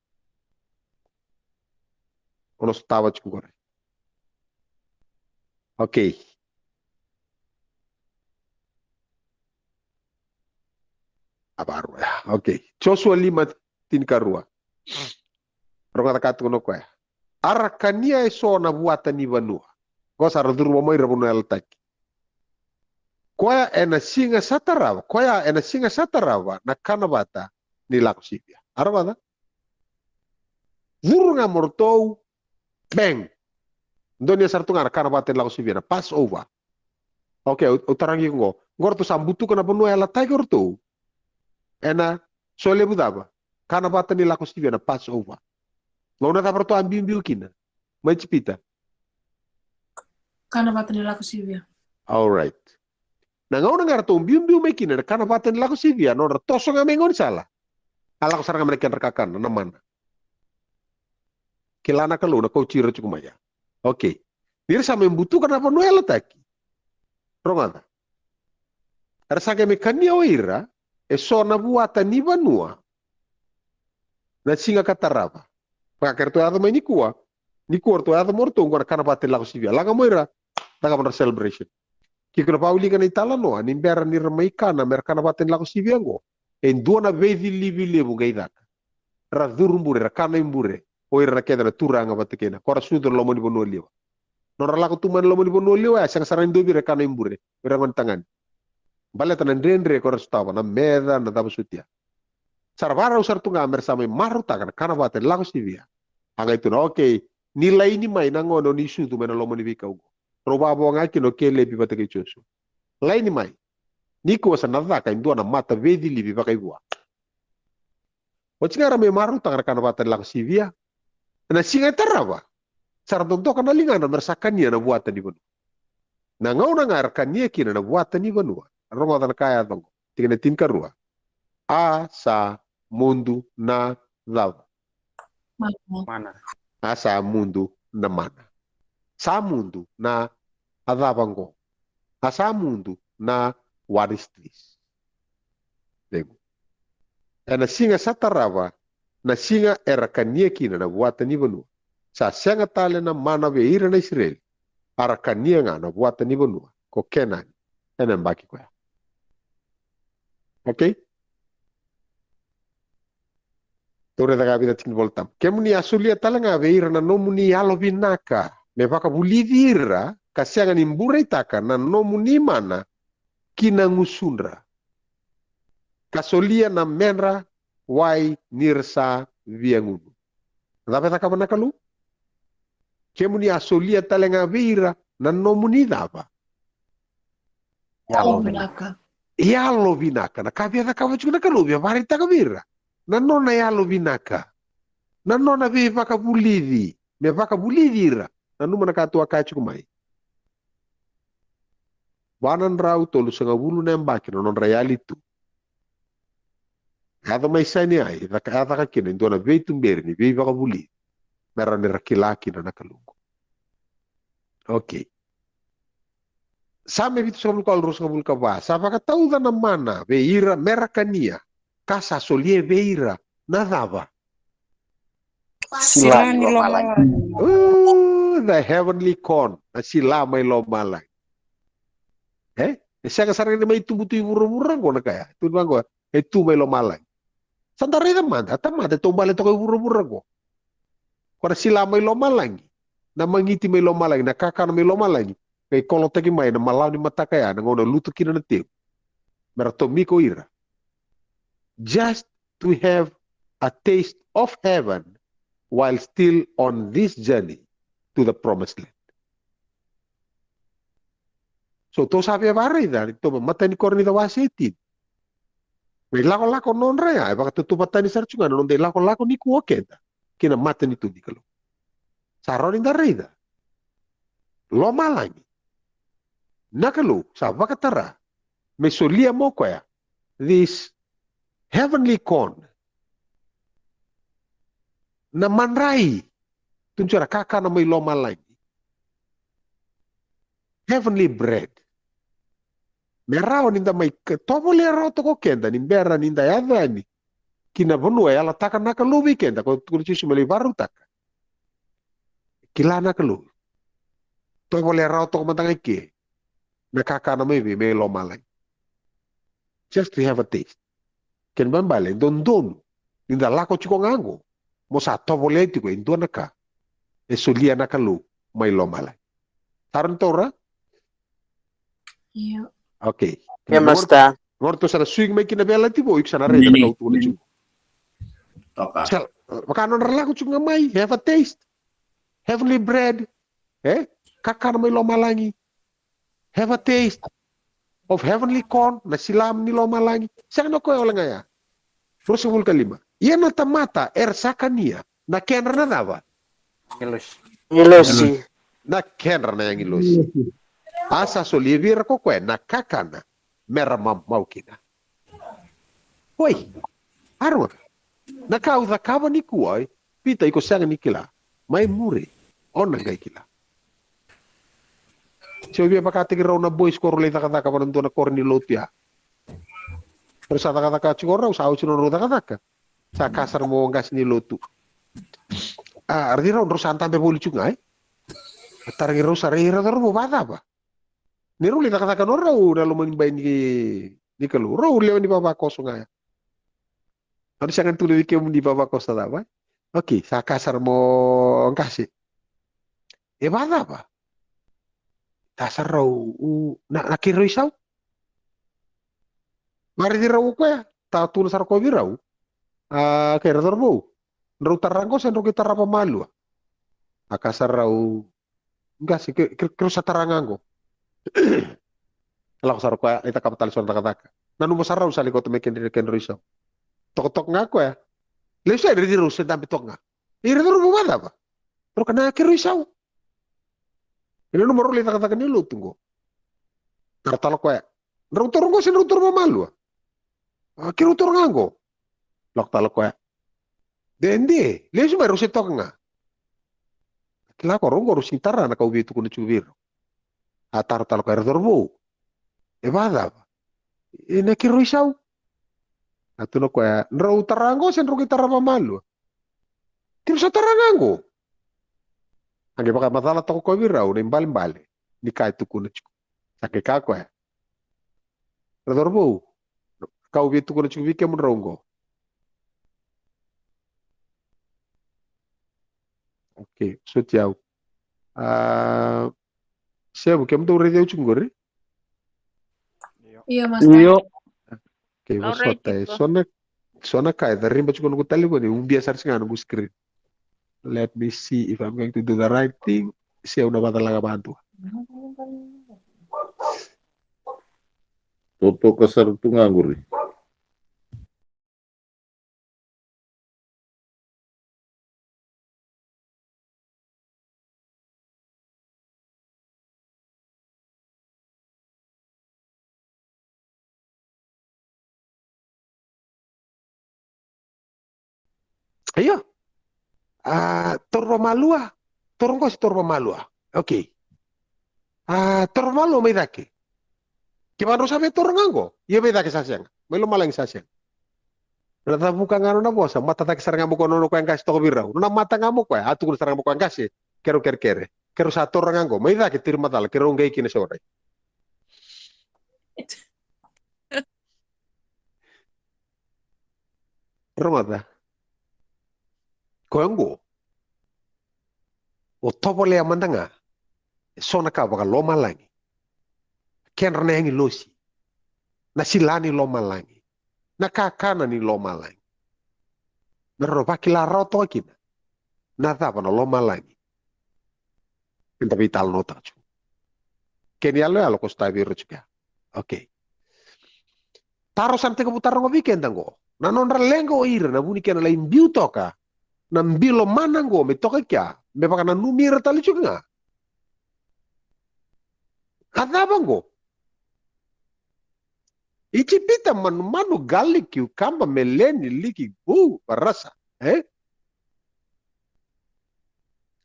O na sotava tiko qori. Okay. A varua ya. Okay. Josua lima tinikarua. Rogoca ka tukuna o koya. A ra kania eso na vuata ni vanua. Qo sa ra curuma mai ira vanua yalataki. Koya ena siga sa tarava, koya ena siga sa tarava na kana vata ni lako sivia. A rogoca? Curu ga mo ratou, bang. Donuya sara tu ga na kana vata ni lako sivia, na Passover. Okay, au, au tarogi iko qo. Qo ratou sa butuka na vanua yalataki o ratou. Ena solevu cava? Kana vata ni lako sivia, na Passover. Gauna cava ratou a biubiu kina mai Ijipita? Kana vata ni lako sivia. All right. Na gauna ga ratou biubiu mai kina na kana vata ni lako sivia, nodra toso ga mai gaunisala. A lako sara ga mai na kedra kakana, na mana. Kila na Kalou na kauti ira tiko mai ya. Okay. Ni ra sa mai butuka na vanua yalataki. Rogoca. Era sa qai mai kania o ira eso na vuata ni vanua na siga ka tarava. Vaka ke ratou yaco mai nikua, nikua ratou yaco mo ratou qo na kana vata ni lako sivia. Laga mo ira, cakava nodra celebration. Ke ko na vakawilika na italanoa, ni bera ni ra mai kana, me ra kana vata ni lako sivia qo, e dua na veicilivi levu qai caka. Ra curu bure, ra kana i bure. O ira na kece na turaga vata kei na, ko ra sucu na loma ni vanua liwa. Nodra lako tu mai na loma ni vanua liwa ya, sega sara ni dua vei ira e kana i bure. O ira gone tagane. Baleta na dredre ko ra sotava, na meca, na cava soti ya. Sa ra vakarau sara tu ga me ra sa mai marautaka na kana vata ni lako sivia. A qai tukuna, okay, ni laini mai na gone o ni sucu mai na loma ni veikau qo. Rau vakavo ga kina o Kelepi vata kei Josua. Laini mai. Nikua sa na caka e dua na mataveicilivi vakaivua. Oti ga era mai marautaka na kana vata ni lako sivia. Ena siga e tarava, sa ra dodoka na ligadra me ra sa kania na vuata ni vanua. Na gauna ga era kania kina na vuata ni vanua, rogoca na ka e yaco qo. Tikina tinikarua. A sa mudu na cava? Mana. A sa mudu na mana. Sa mudu na a cava qo? A sa mudu na what is this? Cegu. Ena siga sa tarava, na siga era kania kina na vuata ni vanua, sa sega tale na mana vei ira na Isireli, a ra kania ga na vuata ni vanua ko Kenani ena yabaki koya. Okay? Tou raica ga vica tiki ni Volatabu. Kemuni a solia tale ga vei ira na nomuni yalovinaka me vakavulici ira, ka sega ni bureitaka na nomuni mana ki na gusudra, ka solia na medra wai ni ra sa via gunu. Na cava e cakava na Kalou? Kemuni a solia tale ga vei ira na nomuni cava? Yalovinaka. Yalovinaka. Na ka via cakava tiko na Kalou, via vakaraitaka vei ira na nona yalovinaka, na nona veivakavulici, me vakavulici ira. Nanuma na ka tou a kaya tiko mai. Va na drau tolusagavulu na yabaki na nodra yali tu. Yaco mai Saineai, caka, a caka kina e dua na veituberi ni veivakavulici me rawa ni ra kila kina na Kalou. Okay. Same vitusagavulu ka walu, ruasagavulu ka va. Sa vakatauca na mana vei ira me ra kania, ka sa solia vei ira na cava? Sila ni lomalagi. Oh, the heavenly corn. Na sila mai lomalagi. E? E sega sara ni mai tubu tu i vuravura qo na kaya. Tu vaqo, e tu mai lomalagi. Sa da raica mada, tamata e taubale toka i vuravura qo. Ko na sila mai lomalagi, na magiti mai lomalagi, na kakana mai lomalagi, qai kolotaki mai na malawa ni mataka ya, na gauna lutu kina na tegu. Me ra tomika o ira. Just to have a taste of heaven while still on this journey to the promised land. So tou sa via vakaraica ni tou mai matai ni Korinica wase e tini. Na ilakolako nodra ya e vakatautauvatataki sara tu ga na noda ilakolako nikua o keda ki na matanitu ni Kalou. Sa rawa ni da raica lomalagi, na Kalou sa vakatara me solia mo koya this heavenly corn, na madrai, tu ni sara kakana mai lomalagi, heavenly bread. Me rawa ni da mai tovolea rawa toka o keda ni bera ni da yaco yani ki na vanua e yalataka na Kalou vei keda, ko tukuna Jisu me lai vakarautaka. Kila na Kalou, tovolea rawa toka mada ga i ke na kakana mai vei, mai lomalagi. Just to have a taste. Kena ibalebale e dodonu ni da lako tiko ga qo mo sa tovolea tiko e dua na ka e solia na Kalou mai lomalagi. Sa rawa ni taura? Io. Okay. Ia, Master. Nora tou sa na swing mai kina vela tiko, iko sa na raica na ka au tukuna tiko. Sa vaka nodra lako tiko ga mai, have a taste. Heavenly bread. E? Kakana mai lomalagi. Have a taste of heavenly corn, na sila ni lomalagi. Sega na koya wale ga ya. Ruasagavulu ka lima. Ia na tamata era sa kania na kedra na cava? Agilosi. Na kedra na agilosi. A sa solia vei ira ko koya na kakana me ra mamau kina. Oi, aroga. Na ka au cakava nikua, oi. Pita, iko sega ni kila. Mai muri, o na qai kila. Se au via vakataki rau na boys ko rau lai cakacaka vaka na dua na koro ni lotu ya. Rau sa cakacaka tiko rau, sa oti na rau cakacaka. Sa ka sara mo qase ni lotu. A, raici rau, rau sa dabe voli tiko ga, e? A tarogi rau sara, e, rau cauravou, vacava? Ni rau lai cakacaka no rau na loma ni bai ni, ni Kalou. Rau lewe ni vavakoso ga ya. Au sega ni tukuna vei kemuni vavakoso cava, e? Okay, sa ka sara mo qase. E vacava? Ta sara rau, u, na, na keirau isau. Vakaraici rau o koya, ta tukuna sara o koya vei rau. A, kei rau cauravou. Drau tara qo se drau qai tarava malua? A ka sara rau, qase, ke, ke, keirau sa tara ga qo. Lako sara o koya, lai cakava tale so na cakacaka. Nanuma sara rau sa lai kauta mai kedra, kedrau isau. Tokatoka ga o koya. Lesu yani, raici rau se dabe toka ga. E, raici rau, vacava? Drau kaya na keirau isau. E nanuma rau lai cakacaka ni lotu qo. Tara tale o koya. Drau taura qo se drau taura vakamalua? A, keirau toro ga qo. Lako tale o koya. Dede, lesu mai rau se toka ga. Kila ko rau qo rau sega ni tara na ka au via tukuna tiko vei rau. A taro tale o koya, era cauravou. E vacava? E na keirau isau. A tukuna o koya, drau tara qo se drau qai tara vakamalua? Keirau sa tara ga qo. A qai vakamacala toka o koya vei rau na ibalebale ni ka e tukuna tiko. Sa qai kaya o koya, ra cauravou, ka au via tukuna tiko vei kemudrau qo. Okay, soti au. A, Sevu, kemudou raici au tiko qori? Io, master. Io. Okay, vosota e so na, so na ka e cariba tiko noqu talevoni, ubia sara tiko ga noqu screen. Let me see if I'm going to do the right thing. Se au na vacalaga vadua. Totoka sara tu ga qori. Io. A, toro vakamalua. Toro qo se toro vakamalua. Okay. A, toro vakamalua mai cake. Kevaka drau sa via toro ga qo, ia mai cake sa sega. Mai lomalagi sa sega. Na cavuka ga nona vosa, mata cake sara ga mo koya nona koya qase toka vei rau. Nona mata ga mo koya, a tukuna sara ga mo koya qase, keirau kerekere. Keirau sa toro ga qo, mai cake tiri macala, keirau qai kina se warai. Rogoca. Koya qo. O tovolea mada ga e so na ka vakalomalagi. Kedra na agilosi. Na sila ni lomalagi. Na kakana ni lomalagi. Me ra vakila rawa toka kina na cava na lomalagi. Eda veitalanoataka tiko. Kena iyaloyalo ko sotavi ira tiko ya. Okay. Taro sa na tekivu taroga vei keda qo. Na nodra leqa o ira na vu ni kena lai biu toka na bilo mana qo me toka i kea, me vakananumi ira tale tiko ga. A cava qo? Ijipita manumanu, garlic, cucumber, meleni, liki, bu, varasa, e?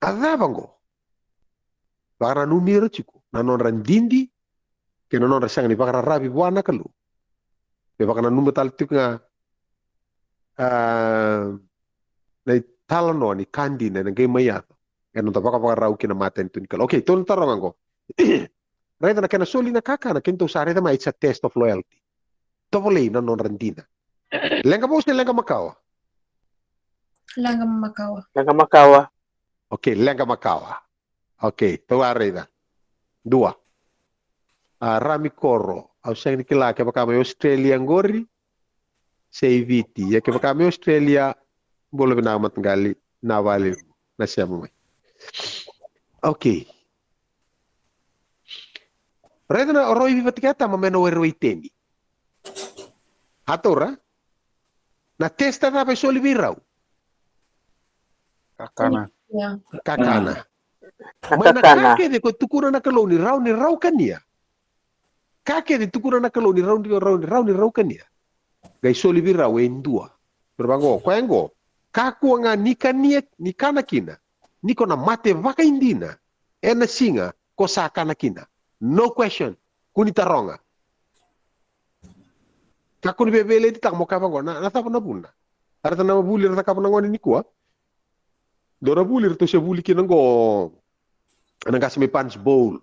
A cava qo? Vakananumi ira tiko na nodra didi kei na nodra sega ni vakararavi vua na Kalou. Me vakananuma tale tiko ga, a, na italanoa ni ka dina ena qai mai yaco ena noda vakavakarau ki na matanitu ni Kalou. Okay, tou na taroga qo. Raica na kena soli na kakana, keitou sa raica mai, it's a test of loyalty. Tovolei na nodra dina. Leqa vou se leqa makawa? Leqa makawa. Leqa makawa. Okay, leqa makawa. Okay, tou a raica. Dua. A, Rami Koro, au sega ni kila kevaka mai Australia qori se i Viti. Ia kevaka mai Australia, bula vinaka mataqali, na vale na sema mai. Okay. Raica na rau i Viti kei Tama mai na were waiteni. A taura? Na test cava e soli vei rau? Kakana. Ia. Kakana. Mai na ka kece ko tukuna na Kalou ni rau, ni rau kania. Ka kece tukuna na Kalou ni rau, ni rau, ni rau, ni rau kania. Qai soli vei rau e dua. Rau vaqo, koya qo. Kakua ga ni kania, ni kana kina. Ni ko na mate vakaidina ena siga ko sa kana kina. No question. Kua ni taroga. Kakua ni via veiletitaka mo kaya vaqo, na, na cava na vuna? A raica na vuli era cakava na gone nikua. Dua na vuli ratou se vuli kina qo na qase mai Punchbowl,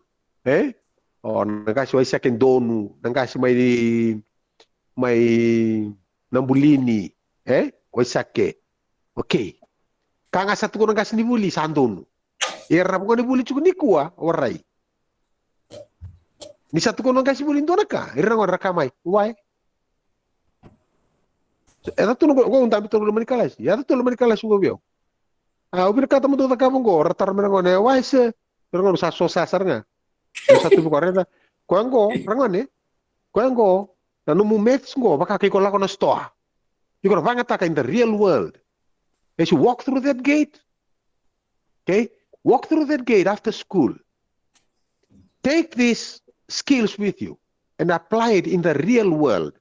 e? O, na qase Waisake Donu, na qase mai, mai Nabulini, e? Waisake. Okay. Ka ga sa tukuna na qase ni vuli sa donu. Ia ra na vuli tiko nikua, warai. Ni sa tukuna na qase ni vuli dua na ka, ira na gone ra kaya mai, why? E yaco tu na qo, qo dabe tu na loma ni kalasi. E yaco tu na loma ni kalasi qo vei au. A, au vinakata mo dou cakava qo, ra taro mai na gone, why sir? Ira na gone sa sosa sara ga. Au sa tu vei koya, raica. Koya qo, ra gone. Koya qo, na nomu maths qo, vaka ke iko lako na store. Iko na vagataka in the real world. As you walk through that gate, okay? Walk through that gate after school. Take these skills with you and apply it in the real world.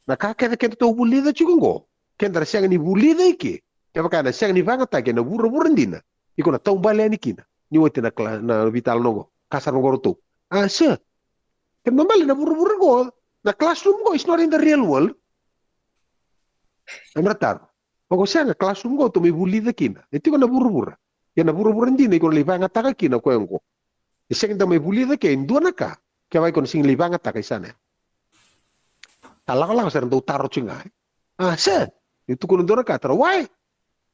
Na ka kece kedatou vulica tiko oqo, keda na sega ni vulica i ke. Kevaka na sega ni vagataki ena vuravura dina, iko na taubale yani kina ni oti na kla-, na veitalanoa oqo. Ka sara oqo ratou. A, sir. Keda na bale na vuravura oqo, na classroom oqo is not in the real world. Emra taro. Oqo sega, classroom oqo tou mai vulica kina. E tiko na vuravura. Ia na vuravura dina iko na lai vagataka kina koya oqo. E sega ni da mai vulica ke e dua na ka kevaka iko na sega ni lai vagataka i sana ya. Sa lakolako sara dau taro tiko ga, e? A, sir, niu tukuna dua na ka, taro, why?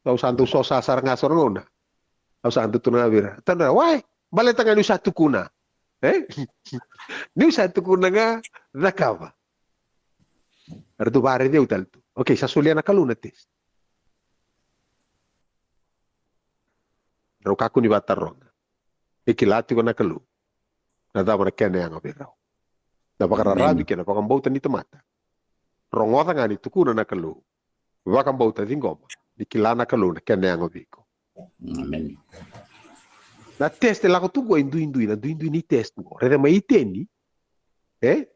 Au sa dau sosa sara ga so na gauna. Au sa dau tukuna ga vei ira, taro, why? Baleta ga niu sa tukuna. E? Niu sa tukuna ga, cakava. Era dau vakaraici au tale tu. Okay, sa solia na Kalou na test. Rau kakua ni vakataroga. E kila tiko na Kalou na cava na kena yaga vei rau. Na vakararavi kei na vakabauta ni tamata. Rogoca ga ni tukuna na Kalou. Vakabauta, ciqoma. Ni kila na Kalou na kena yaga vei iko. Amen. Na test e lako tu qo e duidui, na duidui ni test qo. Raica mai Iteni, e?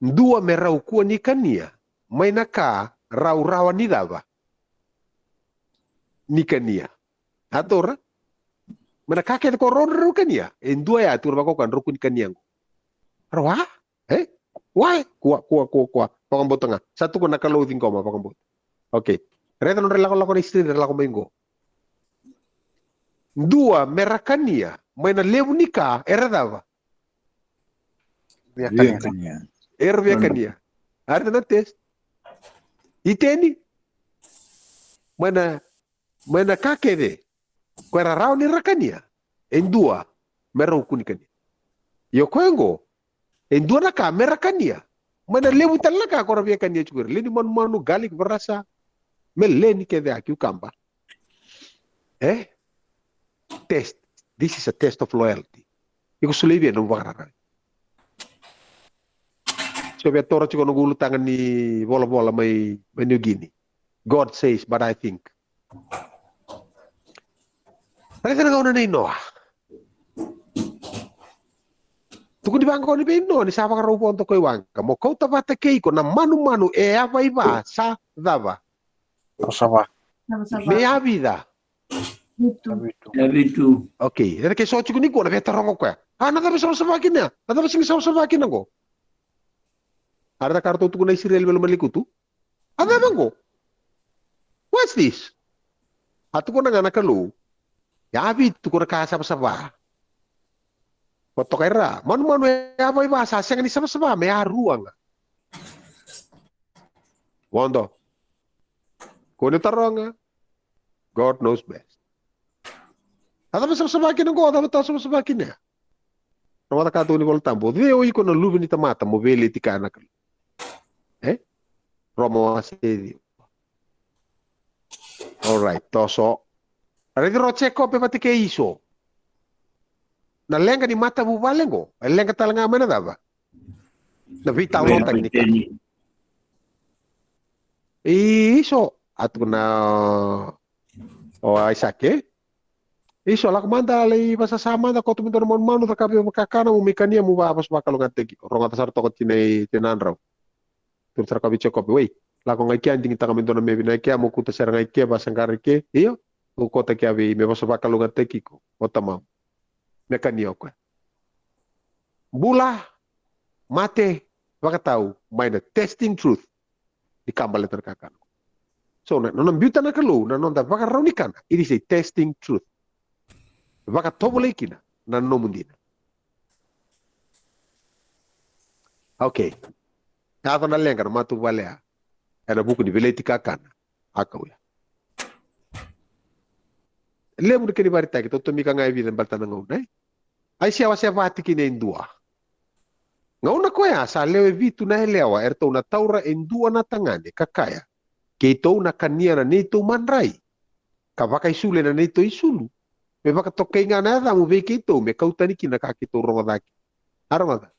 Dua me rau kua ni kania mai na ka rau rawa ni cava? Ni kania. A taura? Mai na ka kece ko rau, rau kania. E dua ya tu rau vakaukauwa, rau kua ni kania qo. Rau a? E? Why? Kua, kua, kua, kua. Vakabauta ga. Sa tukuna na Kalou, ciqoma, vakabauta. Okay. Raica nodra lakolako na Isireli, ra lako mai qo. Dua me ra kania mai na levu ni ka era cava? Via kania. Era via kania. A raica na test. Iteni. Mai na, mai na ka kece ko era rawa ni ra kania, e dua me rau kua ni kania. Io koya qo, e dua na ka me ra kania mai na levu tale na ka ko ra via kania tiko, ira lewe ni manumanu, garlic, varasa, meleni kece, a, kiukaba. E? Test. This is a test of loyalty. Iko solia vei au na nomu vakararavi. So via taura tiko noqu ulutaga ni volavola mai, mai New Guinea. God says, but I think. Raica na gauna nei Noa. Tukuni vaqo ni vei Noa ni sa vakarau vodo ko i waqa, mo kauta vata kei iko na manumanu e yavai va sa cava? Savasava. Me yavica? Vitu. Vitu. Okay, era ke so tiko ni kua na veitaroga koya. A, na cava savasava kina? Na cava sega ni savasava kina qo? A raica ka ratou tukuna na Isireli vei lomalekutu. A cava qo? What's this? A tukuna ga na Kalou, ya vitu ko na ka savasava. Ko toka ira, manumanu e yavai va sa sega ni savasava me ya rua ga. Vodo. Ko ni taroga. God knows best. A cava savasava kina qo, a cava ta savasava kina? Rogoca ka tukuni Vola Tabu, o cei o iko na luve ni tamata mo veileti kaya na Kalou? E? Roma wase ciwa. Alright, toso. Raici ro Jekope vata kei Iso. Na leqa ni matavuvale qo e leqa tale ga mai na cava? Na veitalanoataki ni ka. Iso, a tukuna o Aisake. Iso, lako mada lai vasasa mada, koto me dua na manumanu, cakava e vakakana, mo mai kania, mo vavosa vakalougatataki iko. Rogoca sara toka tinai, tinadrau. Tukuna sara ka vei Jekope, wei, lako ga i kea, digitaka me dua na me vinaka i kea, mo kauta sere ga i kea, vasaqara i ke. Io, mo kauta kea vei, me vosa vakalougatataki iko o tamamu. Me kania o koya. Bula, mate, vakatau, mai na testing truth. Ni ka baleta na kakana. So, na, na nona biuta na Kalou na noda vakarau ni kana, it is a testing truth. Vakatovolei kina na nomu dina. Okay. Yaco na leqa na matavuvale ya ena vuku ni veleti kakana. A kauya. Levu na kena ivakaraitaki, tou tomika ga e vica baleta na gauna, e? Aisea wase va tikina e dua. Gauna koya sa lewe vitu na yalewa, eratou na taura e dua na tagane ka kaya, keitou na kania na neitou madrai, ka vakaisulu ena neitou isulu, me vakatokai ga na yacamu vei keitou, me kau tani kina na ka keitou rogoca kina. A rogoca.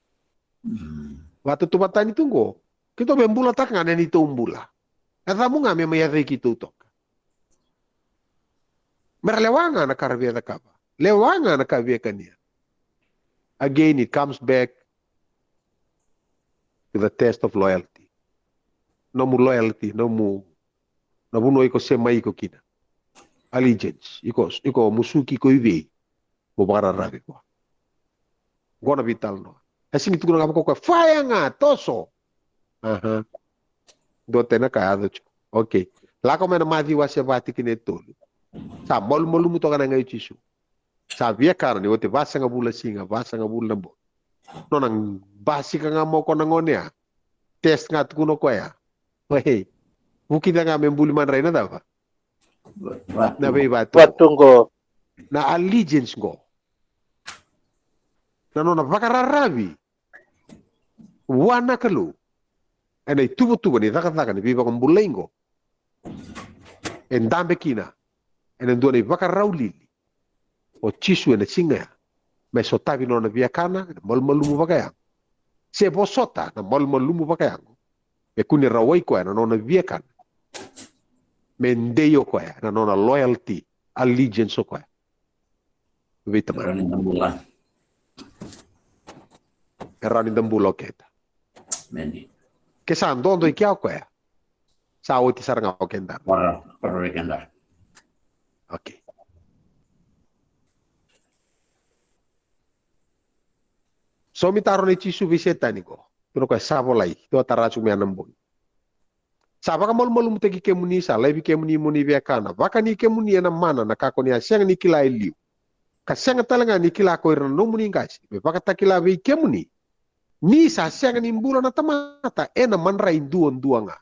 Vakatautauvatatani tu qo, keitou me bulataka ga na neitou bula. Yacamu ga me mai yacai keitou toka. Me ra lewa ga na ka ra via cakava. Lewa ga na ka via kania. Again, it comes back to the test of loyalty. nomu loyalty, nomu, na vanua iko semai iko kina. Allegiance, iko, iko musuki iko i vei, mo vakararavi koya. Qo na veitalanoa. E sega ni tukuna ga vaka koya, fire ga, toso. Aha. Dua tena ka yaco tiko. Okay. Lako mai na Maciu wase va tikina e tolu. Sa malumalumu toka na gai o Jisu. Sa viakana ni oti vasagavulu na siga, vasagavulu na bogi. Nona basika ga mo ko na gone ya. Test ga tukuna o koya. Wei. Vukica ga me buli madrai na cava? Na veivatu. Vatu qo. Na allegiance qo. Na nona vakararavi vua na Kalou. Ena ituvatuva ni cakacaka ni veivakabulai qo. E dabe kina ena dua na ivakarau lili o Jisu ena siga ya, me sotavi nona viakana na malumalumu vakayago, se vosota na malumalumu vakayago, me kune rawai koya na nona viakana, me dei o koya na nona loyalty, allegiance o koya vei Tamana. E rawa ni da bula o keda. Ke sa dodo i kea o koya, sa oti sara ga o keda. Okay. So mi taro nei Jisu vei Setani ko, tukuna o koya, sa volai, tou a tara tiko mai na bogi. Sa vakamalumalumutaki kemuni, sa laivi kemuni mo ni viakana. Vakani kemuni ena mana na ka ko ni a sega ni kila e liu, ka sega tale ga ni kila ko ira na nomuni qase, me vakatakila vei kemuni ni sa sega ni bula na tamata ena madrai duadua ga.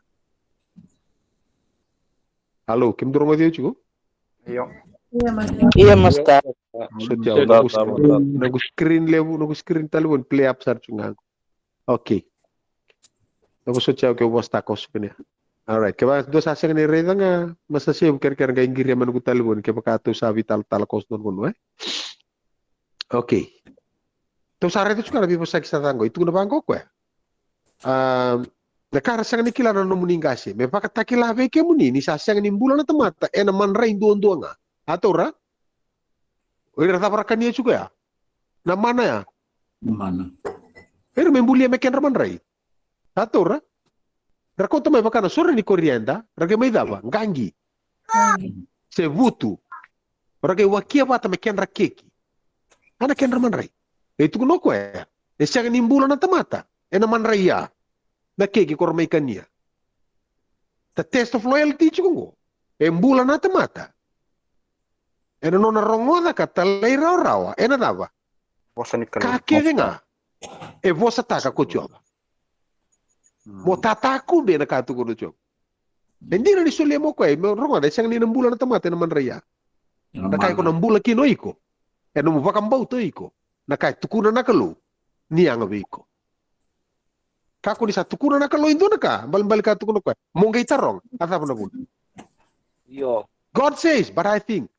Alo, kemudou rogoci au tiko? Io. Ia, master. Soti au, noqu screen levu, noqu screen talevoni play up sara tiko ga. Okay. Noqu soti au ke vosa ta koso kina. Alright, kevaka dou sa sega ni raica ga, ma sa sevu kerekere qai qiria mai noqu talevoni kevaka tou sa veitalatala koso donu vanua, e? Okay. Tou sa raica tiko ga na veivosaki sa ca qo, e tukuna vaqo o koya. A, na ka ra sega ni kila na nomuni qase, me vakatakila vei kemuni ni sa sega ni bula na tamata ena madrai duadua ga. A taura? O ira cava ra kania tiko ya? Na mana ya. Na mana. Era me bulia me kedra madrai. A taura? Ra kauta mai vaka na sore ni korianda, ra qai mai cava? Qaqi. Se vutu. Ra qai wakia vata me kedra keki. A na kedra madrai. E tukuna o koya, e sega ni bula na tamata ena madrai ya. Na keki ko ra mai kania. The test of loyalty tiko qo. E bula na tamata ena nona rogoca ka talairawarawa ena cava? Vosa ni Kalou. Ka kece ga e vosataka ko Jiova. Mo tatakube na ka tukuna o Jiova. E dina ni solia mo koya, mo rogoca, e sega ni na bula na tamata ena madrai ya. Na ka iko na bula kina o iko, ena nomu vakabauta o iko na ka e tukuna na Kalou ni yaga vei iko. Ka ko ni sa tukuna na Kalou e dua na ka, balebale ka tukuna o koya, mo qai taroga, a cava na vuna? Io. God says, but I think.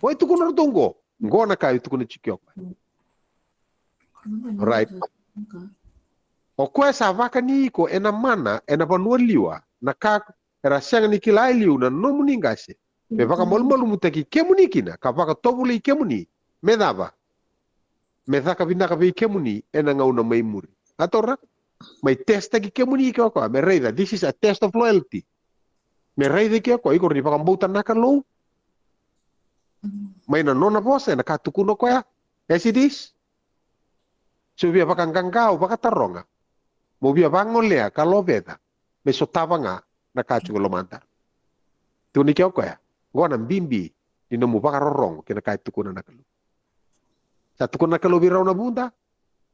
O e tukuna ratou qo, qo na ka e tukuna tiko o koya. Right. O koya sa vakani iko ena mana, ena vanua liwa, na ka era sega ni kila e liu na nomuni qase, me vakamalumalumutaki kemuni kina, ka vakatovolei kemuni me cava? Me caka vinaka vei kemuni ena gauna mai muri. A taura? Mai testaki kemuni ke o koya, me raica, this is a test of loyalty. Me raica ke o koya, iko ni vakabauta na Kalou. Mai na nona vosa, ena ka tukuna o koya, as it is. Se o via vakaqaqa, o vakataroga, mo via vagolea ka loveca, me sotava ga na ka tiko e lomadra. Tukuni ke o koya, qo na bibi ni nomu vakarorogo kei na ka e tukuna na Kalou. Sa tukuna na Kalou vei rau na vuda,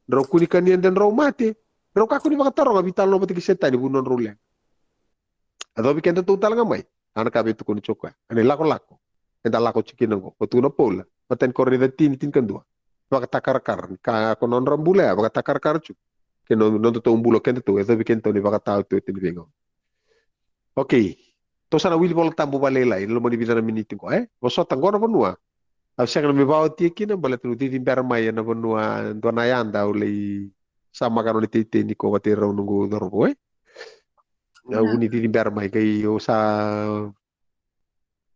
drau kua ni kania de drau mate, drau kakua ni vakataroga veitalanoa vata kei Setani vu nodrau leqa. A covi kedatou tale ga mai, a na ka vei tukuni tiko koya. A na ilakolako eda lako tiko kina qo, ko tukuna o Paula, matai ni Korinica tini, tinikadua. Vakatakarakara, ni ka ko nodra bula ya, vakatakarakara tiko. Ke no, nodatou bula o kedatou, e covi kedatou ni vakataotioti ni veigauna. Okay. Tou sa na wili Vola Tabu vakalailai ena loma ni vica na miniti qo, e? Vosota qo na vanua. Au sega na me vaotia kina, baleta niu cici bera mai ena vanua, dua na yada au lai samaka nona iteitei ni ko vata irau noqu cauravou, e? Au ni cici bera mai, qai au sa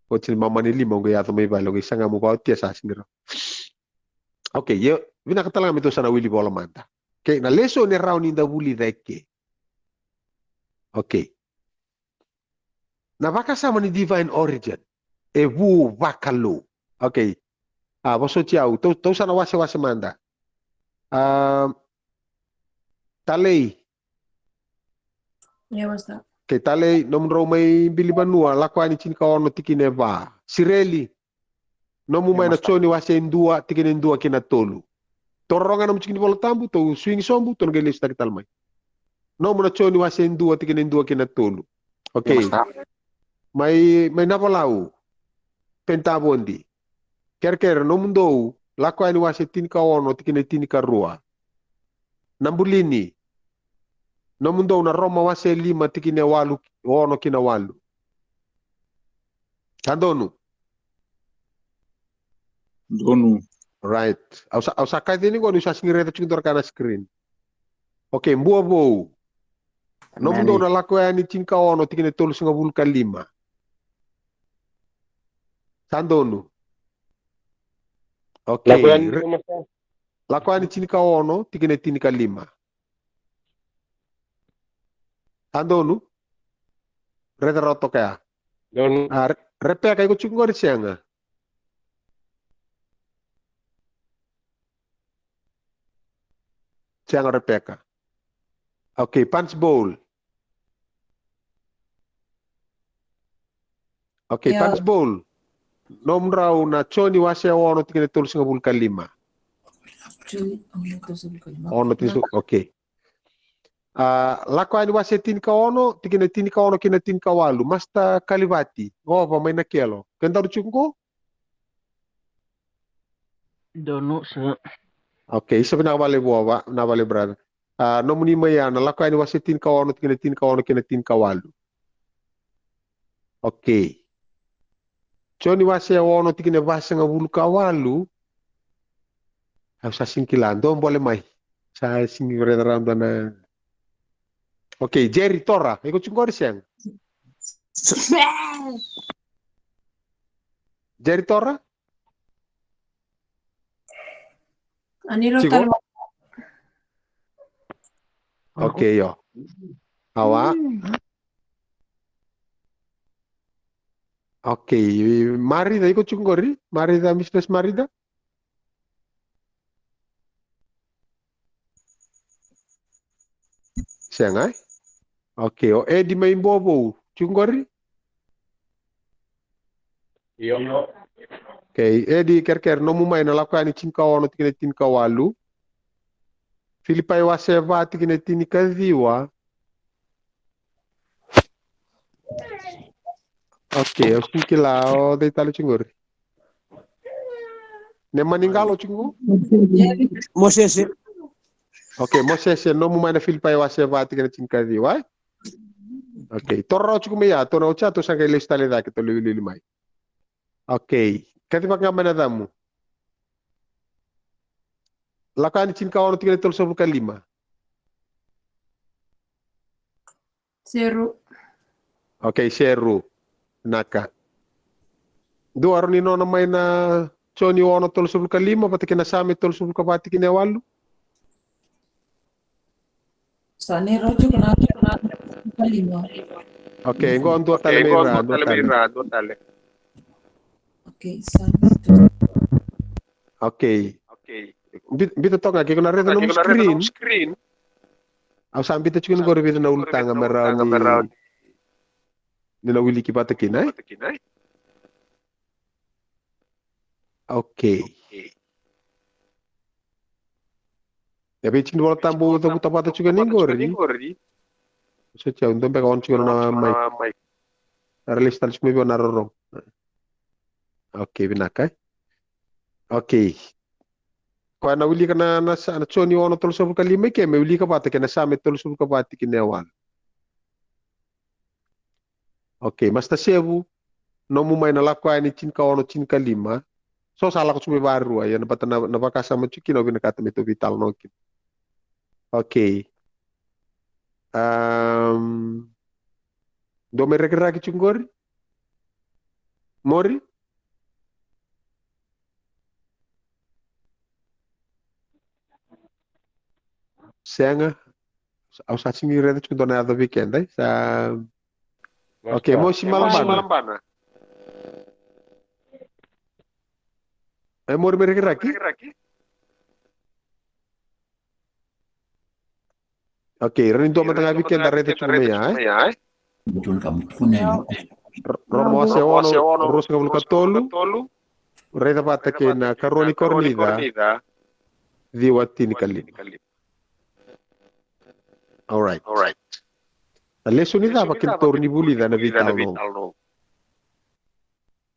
oti ni mamani lima, au qai yaco mai vale, au qai saga meu vaotia sa sega ni rawa. Okay, io, vinaka tale ga me tou sa na wili vola mada. Okay, na lesoni e rawa ni da vulica eke. Okay. Na vakasama ni divine origin e vu vakalou. Okay. A, vosoti au, tou, tou sa na wasewase mada. A, Talei. Yeah, what's that? Okay, Talei, nomudrau mai Bilivanua, Lako Yani tinikaono tikina e va. Sireli, nomu mai na Joni wase e dua tikina e dua ki na tolu. Tou roroga nomu tiki ni Vola Tabu, tou swing sobu, tou na qai lesu taki tale mai. Nomu na Joni wase e dua tikina e dua ki na tolu. Okay. Mai, mai Navolau. Penitavodi. Kerekere, nomudou, Lako Yani wase tinikaono tikina e tinikarua. Nabulini, nomudou na Roma wase lima tikina e walu, ono ki na walu. Sa donu? Donu. Right. Au sa, au sa kaci ni qo niu sa sigi raica tiko dua na ka na screen. Okay, Bua Vou. Nomudou na Lako Yani tinikaono tikina e tolusagavulu ka lima. Sa donu? Okay. Lako Yani tinikaono tikina e tinikalima. Sa donu? Raica rawa toka ya. Donu. A, Re-, Repeka, iko tiko qori sega? Sega, Repeka. Okay, Punch Bowl. Okay, Punch Bowl. Nomudrau na Joni wase ono tikina e tolusagavulu ka lima. Ono tikina, okay. A, Lako Yani wase tinikaono tikina e tinikaono ki na tinikawalu. Master Kalivati, Gova mai Nakelo. Kedaru tiko qo? Donu, sa. Okay, sa vinaka vakalevu, vinaka vakalevu, brother. A, nomuni mai ya na Lako Yani wase tinikaono tikina e tinikaono ki na tinikawalu. Okay. Joni wase ono tikina e vasagavulu ka walu. Au sa sega ni kila, dou bole mai. Sa sega ni raica rawa dua na. Okay, Jerry Tora, iko tiko qori sega? Jerry Tora? Tiko? Okay, io. Awa. Okay, Marida, iko tiko qori? Marida, Mistress Marida? Sega, e? Okay, o Edi mai Bovou, tiko qori? Io. Okay, Edi, kerekere, nomu mai na Lako Yani tinikaono tikina e tinikawalu. Filipai wase va tikina e tinikaciwa. Okay, au sega ni kila, o cei tale tiko qori? Nemani Qalo tiko qo? Mosese. Okay, Mosese, nomu mai na Filipai wase va tikina e tinikaciwa, e? Okay, tou rau tiko mai ya, tou na oti ya, tou sa qai lesu tale cake, tou liuliu mai. Okay, kacivaka ga mai na yacamu. Lako Yani tinikaono tikina e tolusagavulu ka lima. Seru. Okay, Seru. Vinaka. Dua rawa ni nona mai na Joni ono tolusagavulu ka lima vata kei na Same tolusagavulu ka va tikina e walu. Sa ni rau tiko na ka lima. Okay, qo dua tale mai ra, dua tale. Okay, Same. Okay. Bi-, biuta toka ga, ke ko na raica na nomu screen. Au sa biuta tiko ni qori e vica na ulutaga me rawa ni, ni na wiliki vata kina, e? Okay. E vei tiko ni Vola Tabu cavuta vata tiko ni qori. Sa oti au, dua beka on tiko na mic. Era lesu tale tiko mai vei au na rorogo. Okay, vinaka, e? Okay. Koya na wilika na, na sa, na Joni ono tolusagavulu ka lima, i ke me wilika vata kei na Same tolusagavulu ka va tikina e walu. Okay, Master Sevu, nomu mai na Lako Yani tinikaono tinikalima. So sa lako tiko mai varua, ia na vata na, na vakasama tiko kina, au vinakata me tou veitalanoa kina. Okay. Um, dua mai Rakiraki tiko qori? Mori? Sega. Au sa sega ni raica tiko dua na yaca vei keda, e? Sa... Okay, Mosi Malabana. E Mori Merikiraki. Okay, rani dua mada ga vei keda raica tiko mai ya, e? Ro-, Roma wase ono, ruasagavulu ka tolu. Raica vata kei na karua ni Korinica ciwa, tini ka lima. All right. Na lesoni cava kedatou rawa ni vulica na veitalanoa?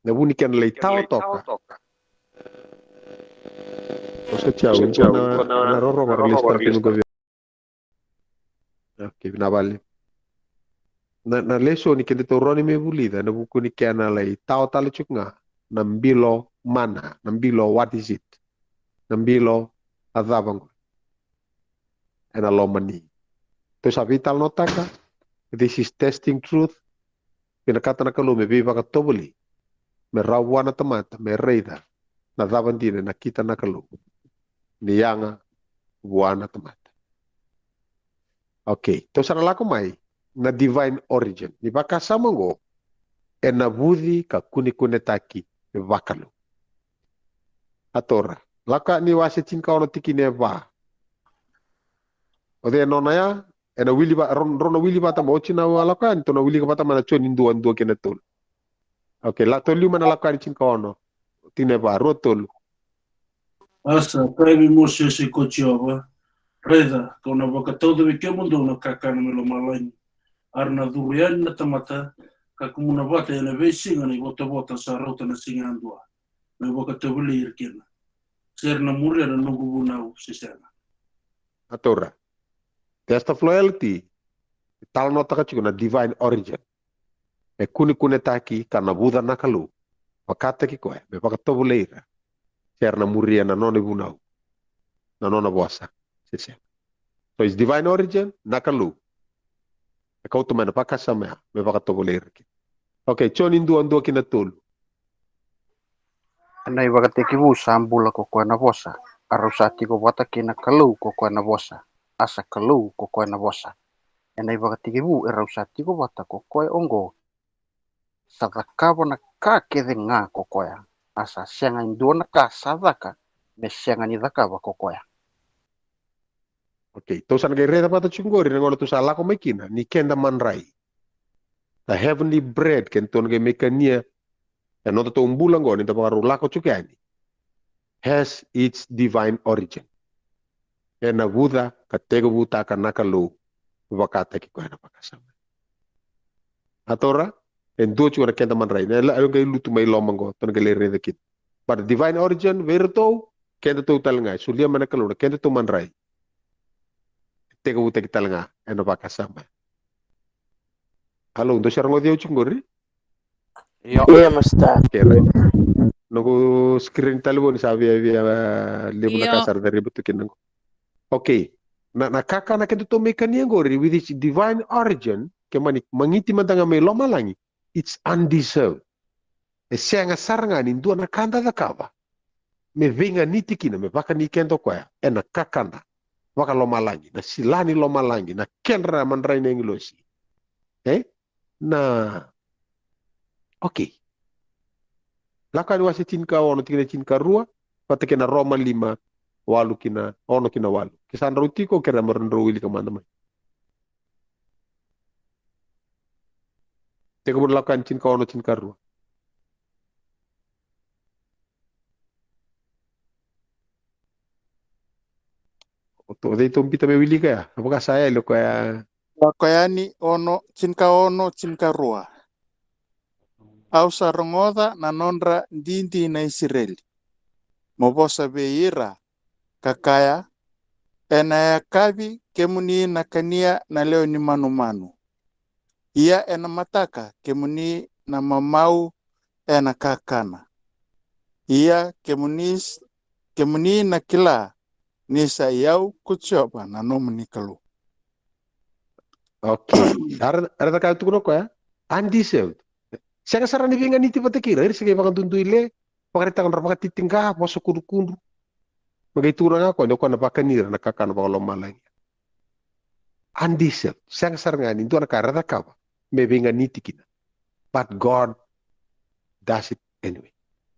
Na vu ni kena lai tawa toka. O sa tiau, na, na rorogo ra lesi tale tiko vei. Okay, vinaka vakalevu. Na, na lesoni kedatou rawa ni mai vulica, na vuku ni kena lai tawa tale tiko ga na bilo mana, na bilo what is it? Na bilo a cava qo? Ena loma ni. Tou sa veitalanoataka, this is testing truth. Vinakata na Kalou me veivakatovolei, me rawa vua na tamata me raica na cava dina e nakita na Kalou ni yaga vua na tamata. Okay, tou sa na lako mai na divine origin. Ni vakasama qo ena vuci ka kunekunetaki vakalou. A tou ra lako yani wase tinikaono tikina e va. O cei e nona ya? Ena wili va-, ro-, rau na wili vata mai, oti na au a lako yani, tou na wilika vata mai na Joni dua, dua kei na tolu. Okay, la tou liu mai na Lako Yani tinikaono, tikina e va, rua, tolu. A sa kaya vei Mosese ko Jiova, raica, kau na vakatauca vei kemudou na kakana mai lomalagi, a ra na curu yani na tamata ka kumuna vata ena veisiga na ivotavota sa rauta na siga yadua, me vakatovolei ira kina, se ra na muria na noqu vunau se sega. A tou ra. Test of loyalty. E talanoataka tiko na divine origin. E kunekunetaki ka navuca na Kalou, vakataki koya me vakatovolei ira se ra na muria na nona ivunau, na nona vosa se sega. So it's divine origin, na Kalou e kauta mai na vakasama ya me vakatovolei ira kina. Okay, Joni dua, dua ki na tolu. Ena ivakatekivu sa bula ko koya na Vosa, a rau sa tiko vata kei na Kalou ko koya na Vosa, a sa Kalou ko koya na Vosa. Ena ivakatekivu e rau sa tiko vata ko koya oqo, sa cakava na ka kece ga ko koya, a sa sega e dua na ka sa caka me sega ni cakava ko koya. Okay, tou sa na qai raica vata tiko qori na gauna tou sa lako mai kina ni keda madrai. The heavenly bread kedatou na qai mai kania ena nodatou bula oqo ni da vakarau lako tiko yani has its divine origin. E navuca ka tekivutaka na Kalou, vakataki koya na vakasama. A tou ra, e dua tiko na keda madrai, na la, e qai lutu mai loma oqo, tou na qai lai raica kina. But divine origin, vei iratou, kedatou tale ga, e solia mai na Kalou na kedatou madrai. E tekivutaki tale ga ena vakasama. Alo, dou sa rogoci au tiko qori? Io. Io, master. Okay, right. Noqu screen talevoni sa via, via, ah, levu na ka sa ra cariba tu kina qo. Okay. Na, na kakana kedatou mai kania qori, with its divine origin, ke mani magiti mada ga mai lomalagi, it's undeserved. E sega sara ga ni dua na ka da cakava me veiganiti kina, me vakani keda o koya ena kakana vakalomalagi, na sila ni lomalagi, na kedra madrai na agilosi. E? Na, okay. Lako Yani wase tinikaono, tikina tinikarua, vata kei na Roma lima, walu ki na, ono ki na walu. Ke sa drau tiko, kerea mo drau wilika mada mai. Tekivu na Lako Yani tinikaono, tinikarua. O tou, o cei tou biuta me wilika ya? A vaka sa yali o koya. Lako Yani ono, tinikaono, tinikarua. Au sa rogoca na nodra didi na Isireli, mo vosa vei ira, ka kaya, ena yakavi kemuni na kania na lewe ni manumanu. Ia ena mataka kemuni na mamau ena kakana. Ia kemuni s-, kemuni na kila ni sa i au ko Jiova na nomuni Kalou. Okay. Era, era caka tukuna o koya, undeserved. Sega sara ni veiganiti vata kei ira, ira se qai vakadudui le, vakaraitaka nodra vakatitiqa, vosa kudrukudru. Me qai tukuna ga o koya ni o koya na vakani ira na kakana vakalomalagi. Undeserved. Sega sara ga ni dua na ka era cakava me veiganiti kina. But God does it anyway.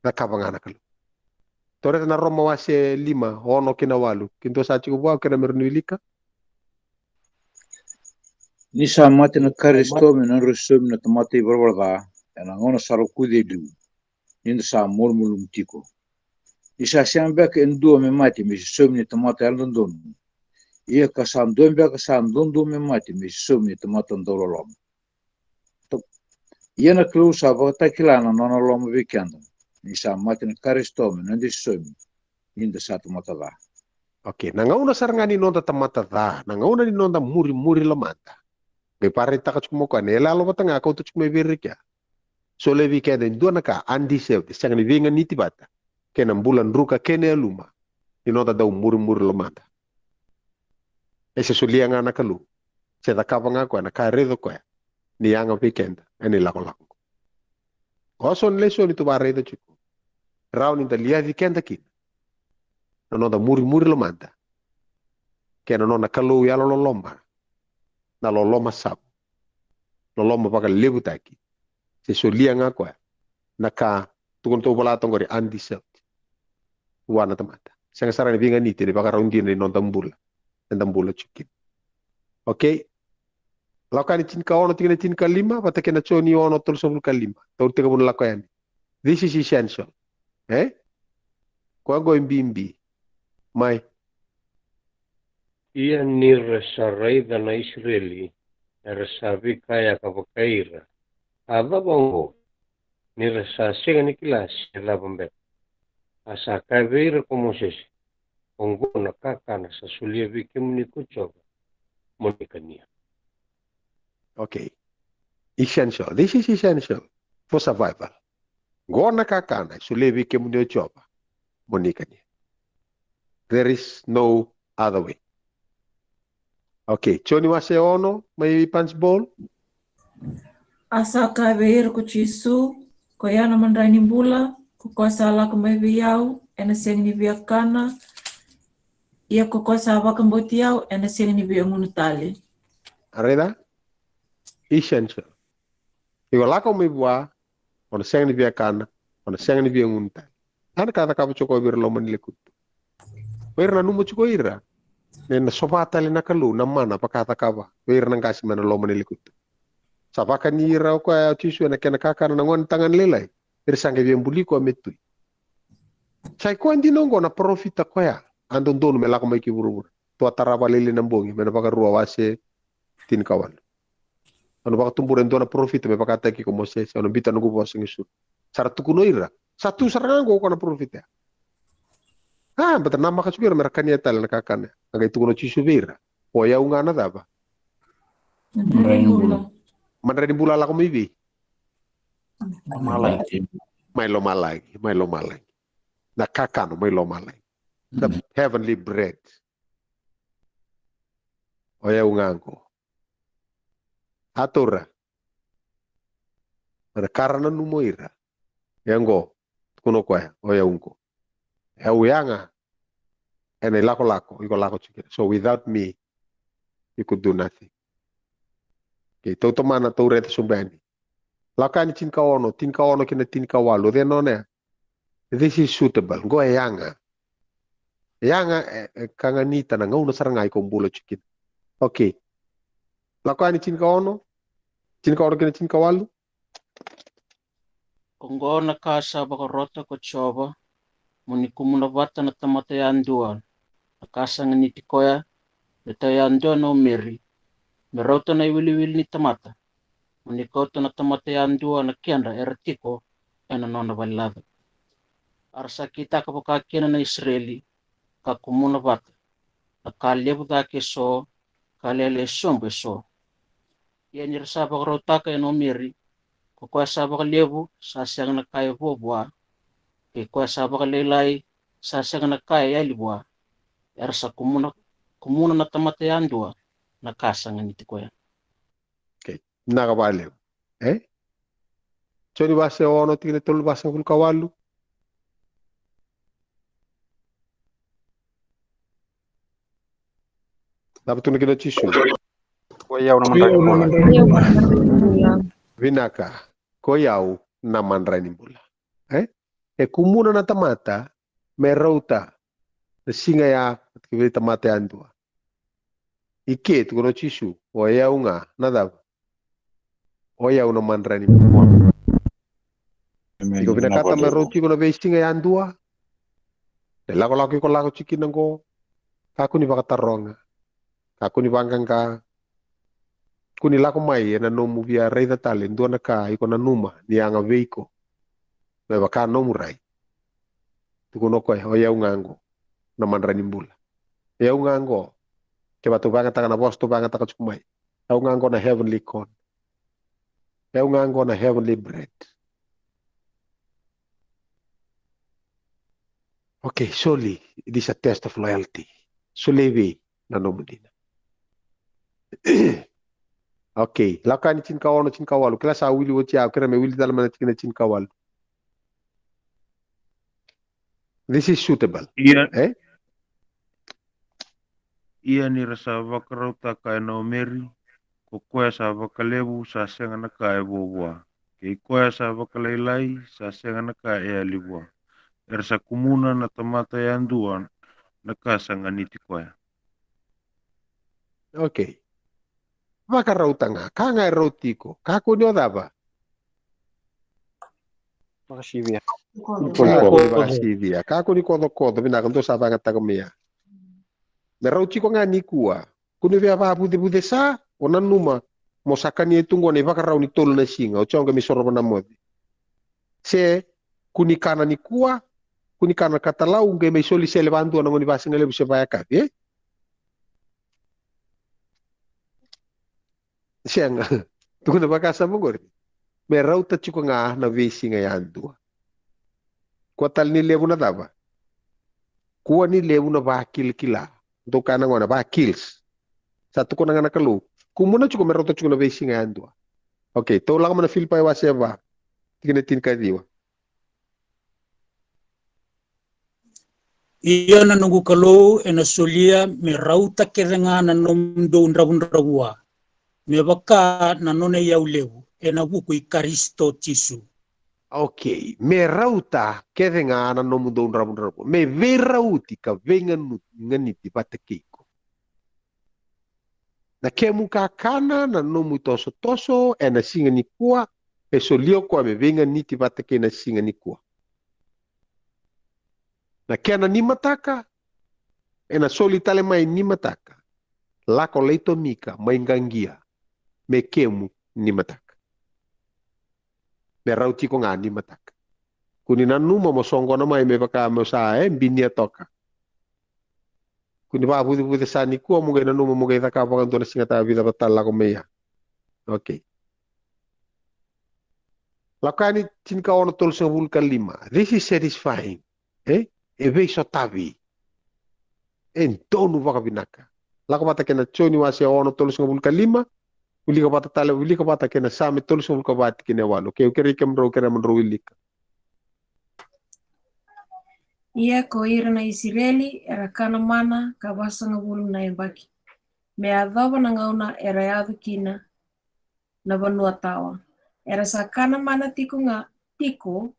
Cakava ga na Kalou. Tou raica na Roma wase lima, ono kei na walu. Kei dua sa tiko vua, kerea me rawa ni wilika. Ni sa mate na Karisito me nodra saumi na tamata ivalavala ca, ena gauna sa rokuci e liu, ni da sa malumalumu tiko. Ni sa sega beka e dua me mate me saumi na tamata yalododonu, ia ka sa dua beka sa dodonu me mate me saumi na tamata dauloloma. Ia na Kalou sa vakatakila na nona loloma vei keda, ni sa mate na Karisito me noda saumi, ni da sa tamata ca. Okay, na gauna sara ga ni noda tamata ca, na gauna ni noda murimuri lomada. Qai vakaraitaka tiko mai o koya na iyaloyalo vata ga kauta tiko mai vei ira kea. Solia vei keda e dua na ka undeserved, e sega ni veiganiti vata kei na bula druka kei na yaluma ni noda dau murimuri lomada. E se solia ga na Kalou, se cakava ga koya na ka e raica koya ni yaga vei keda ena ilakolako. Oso ni lesoni tou vakaraica tiko, rawa ni da liaci keda kina na noda murimuri lomada kei na nona Kalou yalololoma, na loloma savu, loloma vakalevutaki. Se solia ga koya na ka tukuna tou vola toka qori, undeserved. Vua na tamata, sega sara ni veiganiti, ni vakarau dina ni noda bula, eda bula tiko kina. Okay. Lako Yani tinikaono, tikina tinikalima vata kei na Joni ono, tolusagavulu ka lima. Tou tekivu na lako Yani. This is essential. E? Koya oqo e bibi. Mai. Ia ni ra sa raica na Isireli, era sa veikayaka vakai ira, a cava oqo? Ni ra sa sega ni kila se cava beka. A sa kaya vei ira ko Mosese, Oqo na kakana sa solia vei kemuni ko Jiova, mo ni kania. Okay. Essential. This is essential for survival. Qo na kakana e solia vei kemuni o Jiova, mo ni kania. There is no other way. Okay, Joni wase ono, mai Punchbowl. A sa kaya vei ira ko Jisu, ko ya na madrai ni bula, ko koya sa lako mai vei au, ena sega ni via kana, ia ko koya sa vakabauti au, ena sega ni via gunu tale. A raica? Essential. Iko lako mai vua, o na sega ni via kana, o na sega ni via gunu tale. A na ka cakava tiko vei ira loma ni lekutu. O ira nanuma tiko ira, ni na sova tale na Kalou na mana vaka cakava vei ira na qase mai na loma ni lekutu. Sa vakani ira o koya o Jisu ena kena kakana na gone tagane lailai, ira sa qai via buli koya me tui. Sa i koya dina oqo na parofita koya a dodonu me lako mai ki vuravura. Tou a tara vakalailai na bogi mai na Vakarua wase tinikawalu. Au na vakatubura e dua na parofita me vakataki iko Mosese, au na biuta noqu vosa e gusuna. Sa ra tukuna o ira, sa tu sara ga oqo o koya na parofita ya. A, baleta namaka tiko ira me ra kania tale na kakana ya. A qai tukuna o Jisu vei ira, o yau ga na cava? Madrai ni bula. Madrai ni bula a lako mai vei? Mai lomalagi, mai lomalagi. Na kakana mai lomalagi. The heavenly bread. O yau ga oqo. A taura. Ena ka ra nanuma o ira. E oqo, tukuna o koya, o yau oqo. Au yaga ena ilakolako iko lako tiko kina. So without me, you could do nothing. Okay, tou tomana, tou raica sobu yani. Lako Yani tinikaono, tinikaono kei na tinikawalu, o cei nona ya? This is suitable. Qo e yaga. E yaga, e, e ka ganita na gauna sara ga iko bula tiko kina. Okay. Lako Yani tinikaono, tinikaono kei na tinikawalu. Oqo na ka sa vakarota ko Jiova, mo ni kumuna vata na tamata yadua na ka sa ganiti koya, me tau yadua na omeri, me rauta na iwiliwili ni tamata, mo ni kauta na tamata yadua na kedra era tiko ena nona vale laca. A ra sa kitaka vaka kina na Isireli, ka kumuna vata na ka levu cake eso, ka lele sobu eso. Ia ni ra sa vakarautaka ena omeri, ko koya sa vakalevu sa sega na ka e vo vua, kei koya sa vakalailai sa sega na ka e yali vua, era sa kumuna, kumuna na tamata yadua na ka sa ganiti koya. Okay, vinaka vakalevu. E? Joni wase ono, tikina tolu, vasagavulu ka walu. Cava tukuna kina o Jisu? Ko i au na madrai ni bula. Vinaka. Ko i au na madrai ni bula. E? E kumuna na tamata me rauta na siga ya ki vei tamata yadua. I ke tukuna o Jisu, o i au ga na cava? O i au na madrai ni bula. Iko vinakata me rauti iko na veisiga yadua? Na ilakolako iko lako tiko kina qo, kakua ni vakataroga, kakua ni vaqaqa. Kua ni lako mai ena nomu via raica tale dua na ka iko nanuma ni yaga vei iko me vaka nomu rai. Tukuna o koya, o i au ga qo na madrai ni bula. O i au ga qo, kevaka tou vayagataka na vosa tou vayagataka tiko mai, o i au ga qo na heavenly corn. O i au ga qo na heavenly bread. Okay, soli, this is a test of loyalty. Soli vei na nomu dina. Okay, Lako Yani tinikaono, tinikawalu. Kila sa wili oti, au kerea me wili tale mai na tikina tinikawalu. This is suitable. Ia, e? Ia ni ra sa vakarautaka e Nomeri, ko koya sa vakalevu sa sega na ka e vuavua, kei koya sa vakalailai sa sega na ka e yali vua. Era sa kumuna na tamata yadua na ka sa ganiti koya. Okay. Vakarauta ga, ka ga e rauti iko, kakua ni o cava? Vakasivia. Kakua ni vakasivia, kakua ni kocokoco, vinaka dou sa vayagataka mai ya. Me rauti iko ga nikua, kua ni via vakavucevucesa, o nanuma mo sa kania tu qo na ivakarau ni tolu na siga, oti au qai mai sorova na moce. Se kua ni kana nikua, kua ni kana katalau, qai mai soli sele vadua na gauna ni vasigalevu se vayakavi, e? Sega. Tukuna vakasama qori. Me rauta tiko ga na veisiga yadua. Kua tale ni levu na cava? Kua ni levu na vakilakila. Dou kaya na gone vakils. Sa tukuna ga na Kalou, kumuna tiko me rauta tiko na veisiga yadua. Okay, tou lako mai na Filipai wase va, tikina tinikaciwa. Ia na noqu Kalou ena solia me rauta kece ga na nomudou dravudravua, me vaka na nona iyau levu ena vuku i Karisito Jisu. Okay, me rauta kece ga na nomudou dravudravua, me veirauti ka veiganiti vata kei iko. Na kemu kakana, na nomu itosotoso ena siga nikua, e solia o koya me veiganiti vata kei na siga nikua. Na kena nimataka, ena soli tale mai nimataka. Lako lai tomika, mai qaqia, me kemu nimataka. Me rauti iko ga nimataka. Kua ni nanuma mo soqona mai me vaka mo sa, e, binia toka. Kua ni vakavucevucesa nikua, mo qai nanuma mo qai cakava vakadua na siga tale, vica vata tale lako mai ya. Okay. Lako Yani tinikaono tolusagavulu ka lima. This is satisfying. E? E veisotavi. E donu vakavinaka. Lako vata kei na Joni wase ono tolusagavulu ka lima. Wilika vata tale, wilika vata kei na Same tolusagavulu ka va tikina e walu. Okay, au kerei kemudrau, kerea mo drau wilika. Ia ko ira na Isireli era kana mana ka vasagavulu na yabaki, me yacova na gauna era yaco kina na vanua tawa. Era sa kana mana tiko ga, tiko,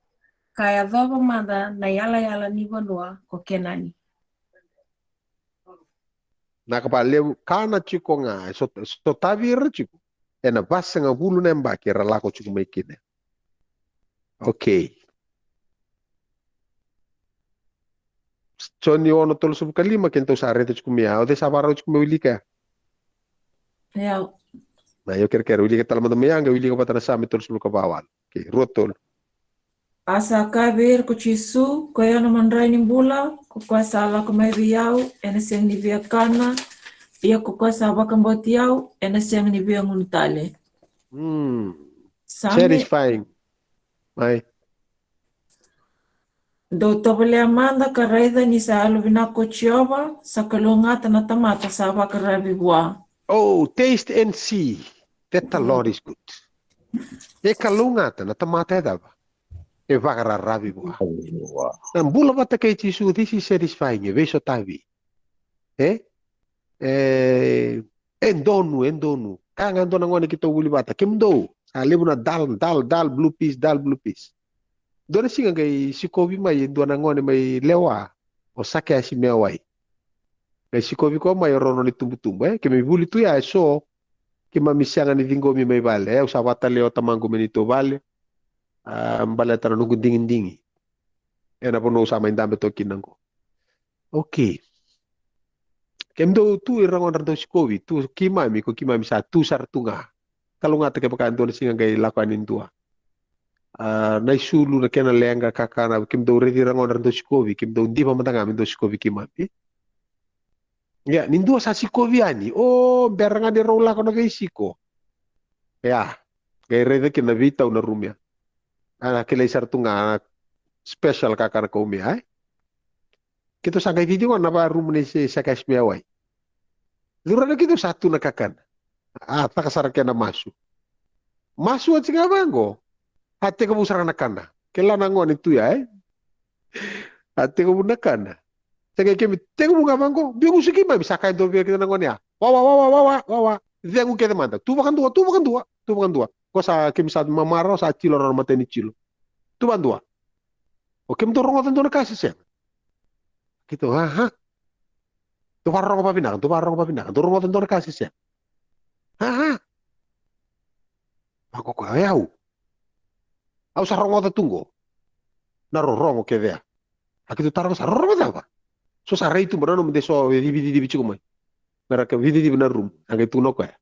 ka yacova mada na yalayala ni vanua ko Kenani. Na ka vakalevu, kana tiko ga, e so, sotavi ira tiko ena vasagavulu na yabaki era lako tiko mai kina. Okay. Joni ono tolusagavulu ka lima, keitou sa raica tiko mai ya. O cei sa vakarau tiko me wilika? Ia. Na, io, kerekere, wilika tale mada mai ya, qai wilika vata na Same tolusagavulu ka va walu. Okay, rua, tolu. A sa kaya vei ira ko Jisu, ko i au na madrai ni bula, ko koya sa lako mai vei au, ena sega ni via kana, ia ko koya sa vakabauti au, ena sega ni via gunu tale. Mm. Same. Satisfying. Mai. Dou tovolea mada ka raica ni sa yalovinaka ko Jiova, sa kalougata na tamata sa vakararavi vua. Oh, taste and see that the Lord is good. E kalougata na tamata e cava? E vakararavi vua. Na bula vata kei Jisu, this is satisfying, e veisotavi. E? E, e donu, e donu. Kaya ga dua na gone keitou vuli vata, kemudou, sa levu na dal, dal, dal, blue peas, dal, blue peas. Dua na siga qai sikovi mai e dua na gone mai Lewa, o Sakeasi Meawai. Qai sikovi koya mai o rau na nona itubutubu, e, keimami vuli tu ya e so, keimami sega ni ciqomi mai vale, e, au sa vakatalia o tamaqu mai neitou vale, a, baleta na noqu digidigi ena vanua au sa mai dabe toka kina qo. Okay. Kemudou tu ira gona dou sikovi, tu keimami, ko keimami sa tu sara tu ga. Kalougata kevaka e dua na siga qai lako yani e dua. A, na isulu, na kena leqa, kakana, kemudou raici ira gona dou sikovi, kemudou diva mada ga me dou sikovi keimami. Ia, ni dua sa sikovi yani, o, bera ga ni rau lako na veisiko. Ia, qai raica kina na veitau na rumu ya. A, na kilai sara tu ga na special kakana kau mia, e? Keitou sa qai cici gona na varumu nei Se-, Sakeasi Meawai. Curu yani keitou sa tu na kakana. A, caka sara kena masu. Masu oti ga vaqo. A, tekivu sara na kana. Kila na gone tu ya, e? A, tekivu na kana. Sa qai keimami tekivu ga vaqo. Biu gusu keimami, sa kaya dua vei keda na gone ya. Wawa, wawa, wawa, wawa. Cegu kece mada. Tu vakadua, tu vakadua, tu vakadua. Ko sa keimami sa mamarau, sa tilo rau na matai ni tilo. Tu vakadua. O kemudou rogoca dua na ka se sega? Keitou, aha. Dou vakarorogo vavinaka, dou vakarorogo vavinaka. Dou rogoca dua na ka se sega? Aha. Vaqo koya, o yau. Au sa rogoca tu qo. Na rorogo kece ya. A keitou taroga sa rorogo cava? So sa rai tu, bera nomu de so e civicivi tiko mai. Mera ka vicicivi na rumu. A qai tukuna o koya.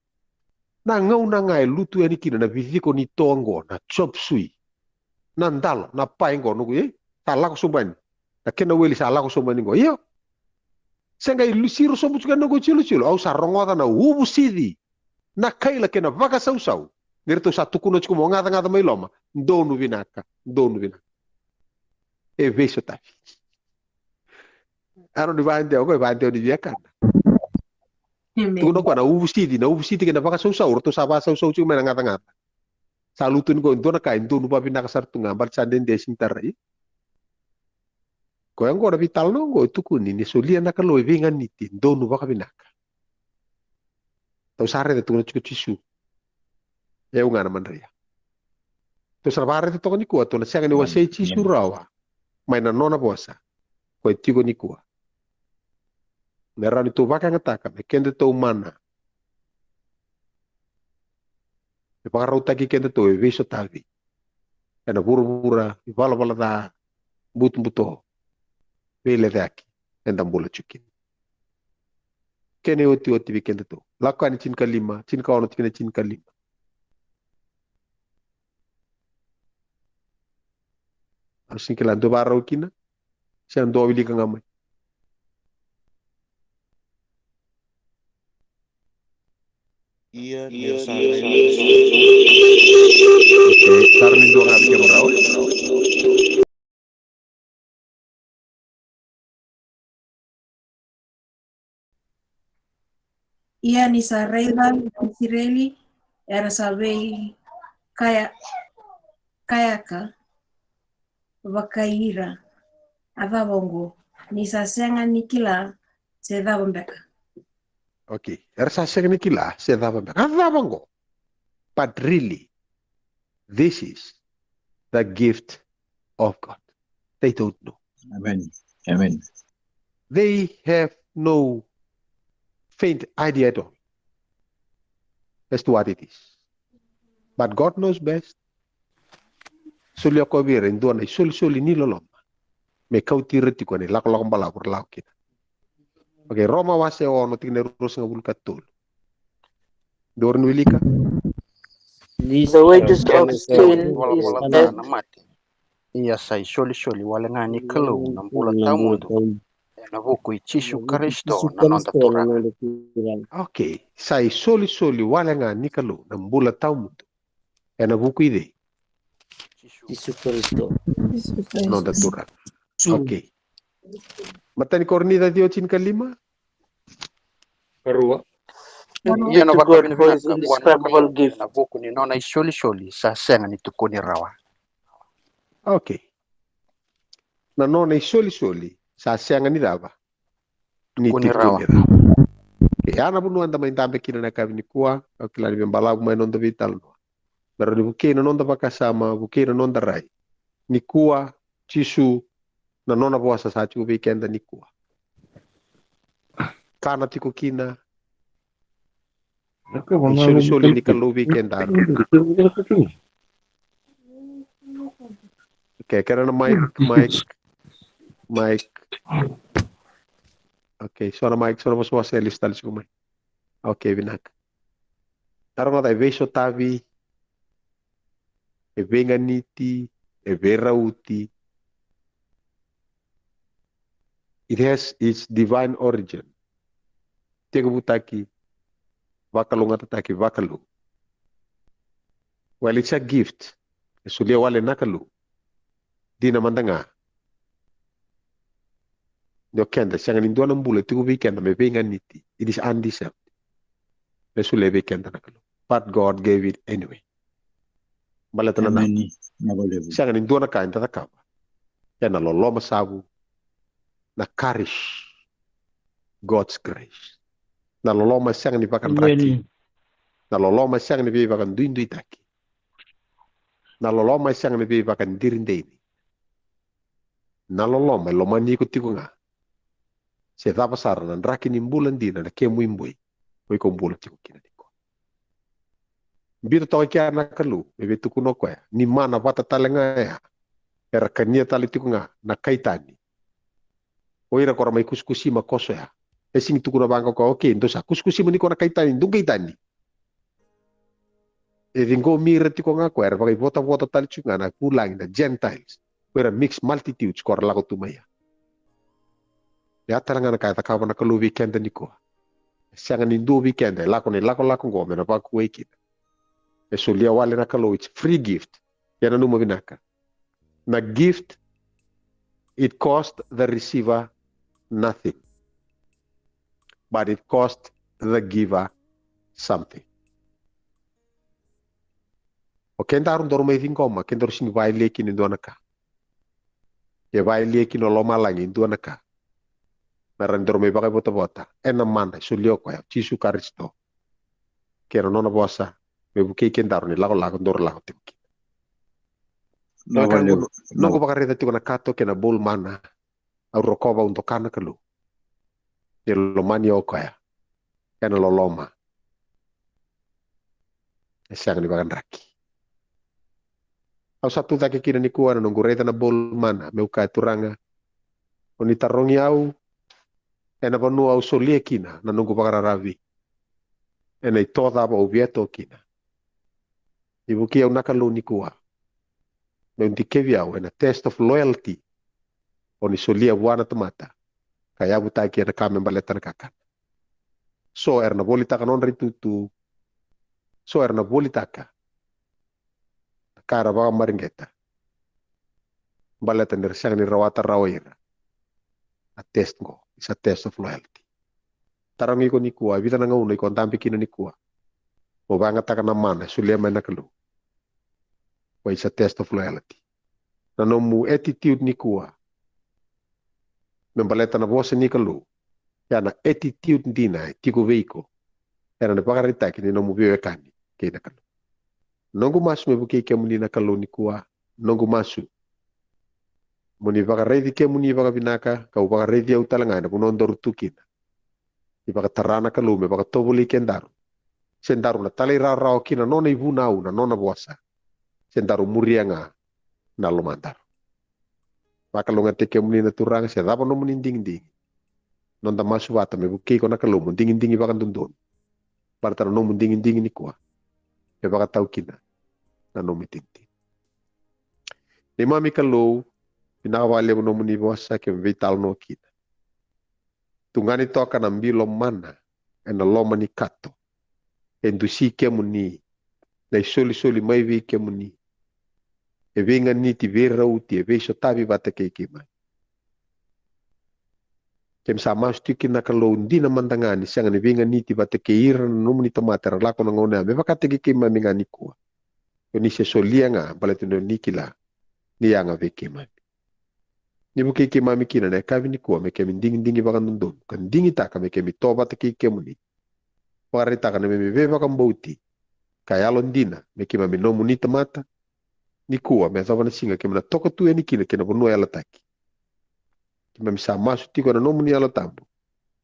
Na gauna ga e lutu yani kina na viciko ni toa qo, na chop suey. Na dalo, na pae qo, noqu, e? Sa lako sobu yani. Na kena weli sa lako sobu yani qo. Io. Se qai lu-, siro sobu tiko yani noqu tilotilo. Au sa rogoca na uvusici. Na kaila kei na vakasausau. Ni ratou sa tukuna tiko mo gacagaca mai loma. Donu vinaka, donu vinaka. E veisotavi. A nona ivadewa qo, ivadewa ni viakana. Amen. Tukuna o koya na uvusici, na uvusici kei na vakasausau, ratou sa vakasausau tiko mai na gacagaca. Sa lutu ni qo e dua na ka e donu vavinaka sara tu ga, baleta sa dede e sini tarai. Koya qo na veitalanoa qo e tukuni ni solia na Kalou e veiganiti e donu vakavinaka. Tou sa raica tukuna tiko Jisu. E au ga na madrai. Tou sa na vakaraica toka nikua, tou na sega ni wasei Jisu rawa mai na nona vosa. Koya e tiko nikua. Me rawa ni tou vakayagataka me kedatou mana. Me vakarautaki kedatou e veisotavi ena vuravura, ivalavala ca, butobuto, veilecayaki eda bula tiko kina. Kena iotioti vei kedatou. Lako Yani tinikalima, tinikaono, tikina tinikalima. Au sega ni kila, dou vakarau kina. Se dou wilika ga mai. Ia, ia, sa, sa, sa. Okay, sa rawa ni dua ga vei kemudrau. Ia ni sa raica na Isireli, era sa veikaya-, kayaka vakai ira, a cava oqo, ni sa sega ni kila se cava beka. Okay, era sa sega ni kila se cava beka. A cava oqo? But really, this is the gift of God. They don't know. Amen. Amen. They have no faint idea at all as to what it is. But God knows best. Solia o koya vei ira e dua na isolisoli ni loloma me kauti ira tiko ena ilakolako balavu ra lako kina. Okay, Roma wase ono, tikina e ruasagavulu ka tolu. Dou rawa ni wilika? The wages of sin is death. Ia sa isolisoli wale ga ni Kalou na bula tawamudu ena vuku i Jisu Karisito na noda Turaga. Okay, sa isolisoli wale ga ni Kalou na bula tawamudu ena vuku i cei? Jisu Karisito. Noda Turaga. Okay. Matai ni Korinica ciwa, tinikalima. Karua. Ia na vakavinavinaka vua na Kalou ena vuku ni nona isolisoli sa sega ni tukuni rawa. Okay. Na nona isolisoli sa sega ni cava? Ni tukuni rawa. E a na vanua eda mai dabe kina na yakavi nikua, au kila ni me balavu mai noda veitalanoa. Me rawa ni vukei na noda vakasama, vukei na noda rai. Nikua, Jisu, na nona vosa sa tiko vei keda nikua. Kana tiko kina, isolisoli ni Kalou vei keda. Okay, kena na mic, mic, mic. Okay, so na mic, so na vosavosa e lesu tale tiko mai. Okay, vinaka. Taroga ta e veisotavi, e veiganiti, e veirauti. It has its divine origin. Tekivutaki, vakalougatataki, vakalou. Well, it's a gift. E solia wale na Kalou. Dina mada ga. Ni o keda, sega ni dua na bula tiko vei keda me veiganiti. It is undeserved. Me solia vei keda na Kalou. But God gave it anyway. Baleta na, sega ni dua na ka eda cakava ena loloma savu, na karish, God's grace. Na loloma e sega ni vakadraki. Na loloma e sega ni veivakaduiduitaki. Na loloma e sega ni veivakadirideini. Na loloma e lomani iko tiko ga. Se cava sara na draki ni bula dina na kemu iboi, o iko bula tiko kina nikua. Biuta toka kea na Kalou, e veitukuna o koya ni mana vata tale ga ya. Era kania tale tiko ga na kai tani. O ira ko ra mai kusikusima koso ya. E sigi tukuna vaqo o koya, okay, dou sa kusikusima nikua na kai tani, dou qai tani. E ciqomi ira tiko ga koya, era vakaivotavota tale tiko ga na vulagi, na Gentiles. Ko ira mixed multitudes ko ra lako tu mai ya. E a tale ga na ka e cakava na Kalou vei keda nikua. E sega ni dua vei keda e lako na ilakolako oqo me na vakuai kina. E solia wale na Kalou, it's free gift. Ia nanuma vinaka. Na gift, it cost the receiver nothing. But it cost the giver something. O kedaru daru mai ciqoma, kedaru sigi vakayalia kina e dua na ka. E vakayalia kina o lomalagi e dua na ka. Me rawa ni daru mai vakaivotavota ena mana e solia o koya, Jisu Karisito. Kei na nona vosa, me vukei kedaru ni lakolako daru lako tiko kina. Noqu vakaraica tiko na kato kei na bowl mana. Au rokova au doka na Kalou. E lomani au o koya ena loloma e sega ni vakadraki. Au sa tu cake kina nikua ena noqu raica na bowl mana, meu kaya, Turaga, o ni tarogi au ena vanua au solia kina na noqu vakararavi, ena ito cava au via to kina. Ni vukei au na Kalou nikua, meu dikevi au ena test of loyalty o ni solia vua na tamata ka yavutaki ena ka me baleta na kakana. So era na volitaka nodra itutu. So era na volitaka na ka era vakamareqeta. Baleta ni ra sega ni rawata rawa ira. A test qo, it's a test of loyalty. Tarogi iko nikua, e vica na gauna iko dabe kina nikua. Mo vayagataka na mana e solia mai na Kalou. Ko it's a test of loyalty. Na nomu attitude nikua me baleta na vosa ni Kalou. Ia na attitude dina e tiko vei iko, era na vakaraitaki ni nomu veiwekani kei na Kalou. Noqu masu me vukei kemuni na Kalou nikua. Noqu masu mo ni vakaraici kemuni vakavinaka, kau vakaraici au tale ga ena vanua daru tu kina. Ni vakatara na Kalou me vakatovolei kedaru, se daru na talairawarawa kina nona ivunau, na nona vosa, se daru muria ga na lomadaru. Vakalougatataki kemuni na Turaga, se cava nomuni digidigi. Noda masu vata me vukei iko na Kalou mo digidigi vakadodonu. Baleta na nomu digidigi nikua e vakatau kina na nomu itinitini. Neimami Kalou, vinaka vakalevu nomuni vosa keimami veitalanoa kina. Tugani toka na bilo mana ena loma ni kato. E dusi kemuni, na isolisoli mai vei kemuni. E veiganiti, veirauti, e veisotavi vata kei keimami. Keimami sa masu tiko kina na Kalou, dina mada ga ni sega ni veiganiti vata kei ira na nomuni tamata era lako na gauna ya me vakataki keimami ga nikua. Ko ni se solia ga baleta ni o ni kila ni yaga vei keimami. Ni vukei keimami kina na yakavi nikua me keimami digidigi vakadodonu ka digitaka me keimami to vata kei kemuni. Vakaraitaka na neimami veivakabauti ka yalodina me keimami nomuni tamata. Nikua me yacova na siga keimami na toka tu yani kina ki na vanua yalataki. Keimami sa masu tiko ena nomuni Yalo Tabu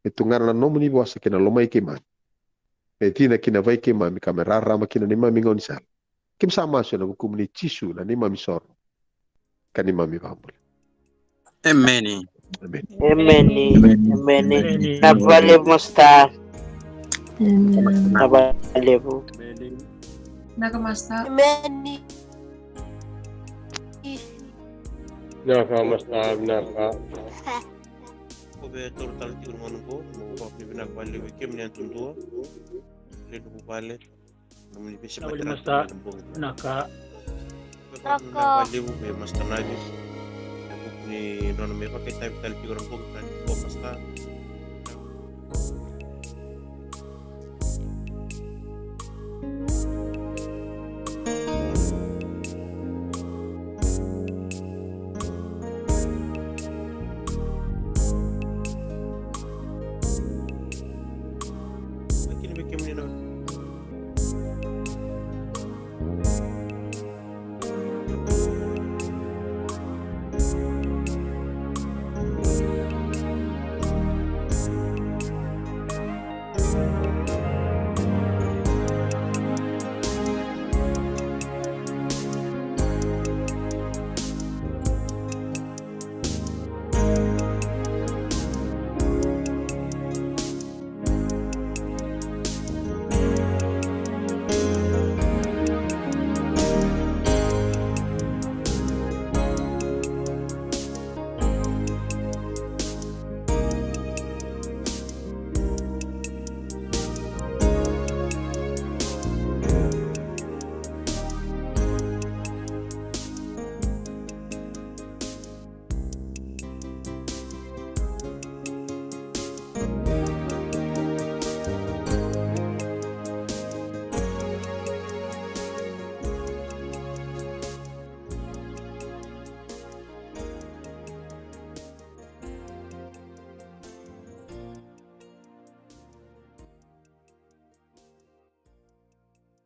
me tugana na nomuni vosa kei na lomai keimami, me cina ki na vai keimami ka me rarama ki na neimami gaunisala. Keimami sa masu ena vukumuni Jisu na neimami soro ka neimami vakabula. Emeni. Emeni. Emeni. Emeni. Vinaka vakalevu Master. Vinaka vakalevu. Vinaka Master. Emeni. Vinaka Master, vinaka. Ko vei toro tale tiko na gauna qo, mo vakavinavinaka vakalevu vei kemuni yadudua. Lewe ni vuvale. Nomuni veisabati Vinaka tale Master. tiko na bogi. Vinaka. Vakavinavinaka vakalevu vei Master Navi. Ena vuku ni nona mai vakaitavi tale tiko na bogi na nikua Master.